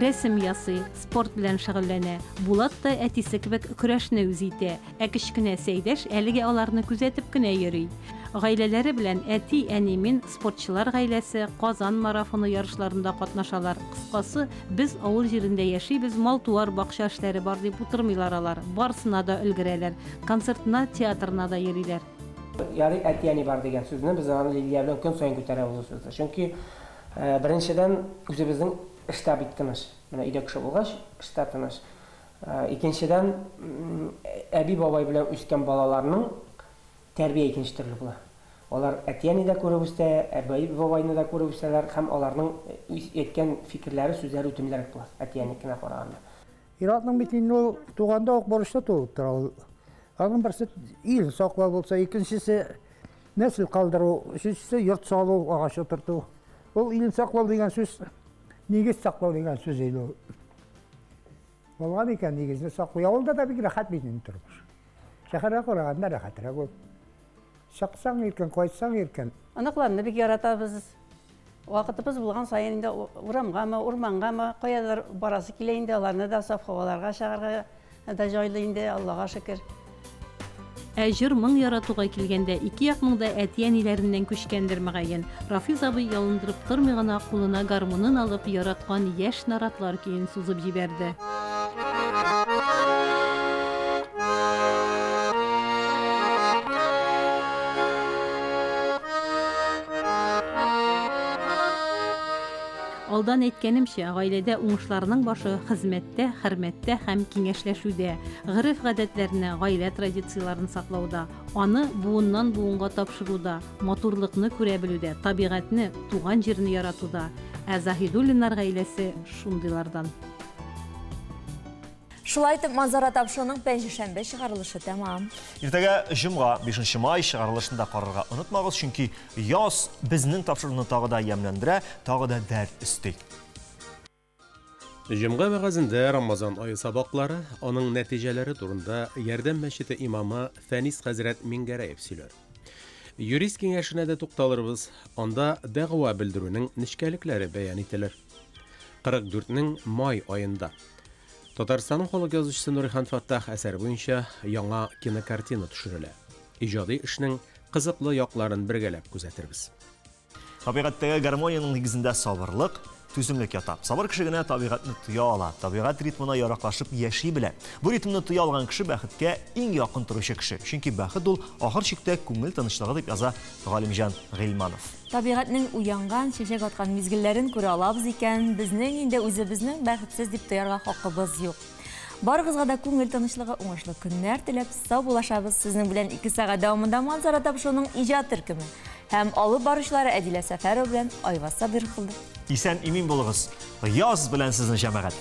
Speaker 25: Рәсем ясый, спорт белән шөгыльләнә. Булат та әтисе кебек көрәшне үз итә. Ә кечкенә Сәйдәш әлегә аларны күзәтеп кенә йөри. Гаиләләре белән әти, әни, мин, спортчылар гаиләсе, Казан марафоны ярышларында катнашалар. Кыскасы, без авыл җирендә яшибез, мал-туар, бакча эшләре бар дип утырмыйлар алар. Барысына да өлгерәләр. Концертына, театрына да йөриләр.
Speaker 26: Ярый әти-әни бар дигән сүзне без аны Лилия белән көн саен күтәрәбез ул сүзне. Чөнки, беренчедән, үзебезнең эштә бик тыныч. Менә өйдә кеше булгач, эштә тыныч. Икенчедән, әби-бабай белән үскән балаларның тәрбия икенче төрле була. Алар әти-әни дә күреп үсә, әби-бабайны да күреп үсәләр һәм аларның әйткән фикерләре, сүзләре үтемлерәк була әти-әнекенә караганда.
Speaker 14: Ир-атның бит инде ул туганда ук бурычлы туып тора ул. Аның берсе ил саклау булса, икенчесе нәсел калдыру, өченчесе йорт салу, агач утырту. Ул ил саклау дигән сүз, нигез саклау дигән сүз инде ул. Булган икән нигезне саклый. Авылда да бик рәхәт бит инде тормыш. Шәһәргә караганда рәхәтрәк ул. Чыксаң иркен, кайтсаң иркен.
Speaker 15: Оныкларны бик яратабыз. Вакытыбыз булган саен инде урамгамы, урмангамы, каядыр барасы килә инде, аларны да саф һаваларга чыгарга да җайлы инде, Аллага шөкер.
Speaker 25: Ә җыр-моң яратуга килгәндә, ике якның да әти-әниләреннән күчкәндер, мөгаен. Рафиз абый ялындырып тормый гына кулына гармунын алып, яраткан Яшь наратлар көен сузып җибәрде. Алдан әйткәнемчә, гаиләдә уңышларның башы хезмәттә, хөрмәттә һәм киңәшләшүдә, гореф-гадәтләрне, гаилә традицияләрен саклауда, аны буыннан-буынга тапшыруда, матурлыкны күрә белүдә, табигатьне, туган җирне яратуда. Ә Заһидуллиннар гаиләсе шундыйлардан.
Speaker 2: Шулай итеп, Манзара тапшыруының пәнҗешәмбе чыгарылышы тәмам.
Speaker 1: Иртәгә җомга, 5 май чыгарылышын да карарга онытмагыз, чөнки яз безнең тапшыруны тагы да ямьләндерә, тагы да дәрт өсти.
Speaker 7: Җомга вәгазендә Рамазан ае сабаклары, аның нәтиҗәләре турында Ярдәм мәчете имамы Фәнис хәзрәт Миңгәрәев сөйләр. Юрист киңәшенә дә тукталырбыз, анда дәгъва белдерүнең нечкәлекләре бәян ителер. 44 нең май аенда Татарстанның халык язучысы Нурихан Фаттах әсәре буенча яңа кинокартина төшерелә. Иҗади эшнең кызыклы якларын бергәләп күзәтербез.
Speaker 1: Табигатьтәге гармониянең нигезендә сабырлык, түземлек ята. Сабыр кеше генә табигатьне тоя ала, табигать ритмына яраклашып яши белә. Бу ритмны тоя алган кеше бәхеткә иң якын торучы кеше. Чөнки бәхет ул ахыр чиктә күңел тынычлыгы, дип яза Галимҗан Гыйльманов.
Speaker 2: Табигатьнең уянган, чәчәк аткан мизгелләрен күрә алабыз икән, безнең инде үзебезнең бәхетсез дип тоярга хакыбыз юк. Барыгызга да күңел тынычлыгы, уңышлы көннәр теләп, саубуллашабыз. Сезнең белән 2 сәгать дәвамында Манзара тапшыруының иҗат төркеме һәм алып баручылары Әдилә Сәфәрова белән Айваз Сабиров булды.
Speaker 1: Исән имин булыгыз. Яз белән сезне, җәмәгать.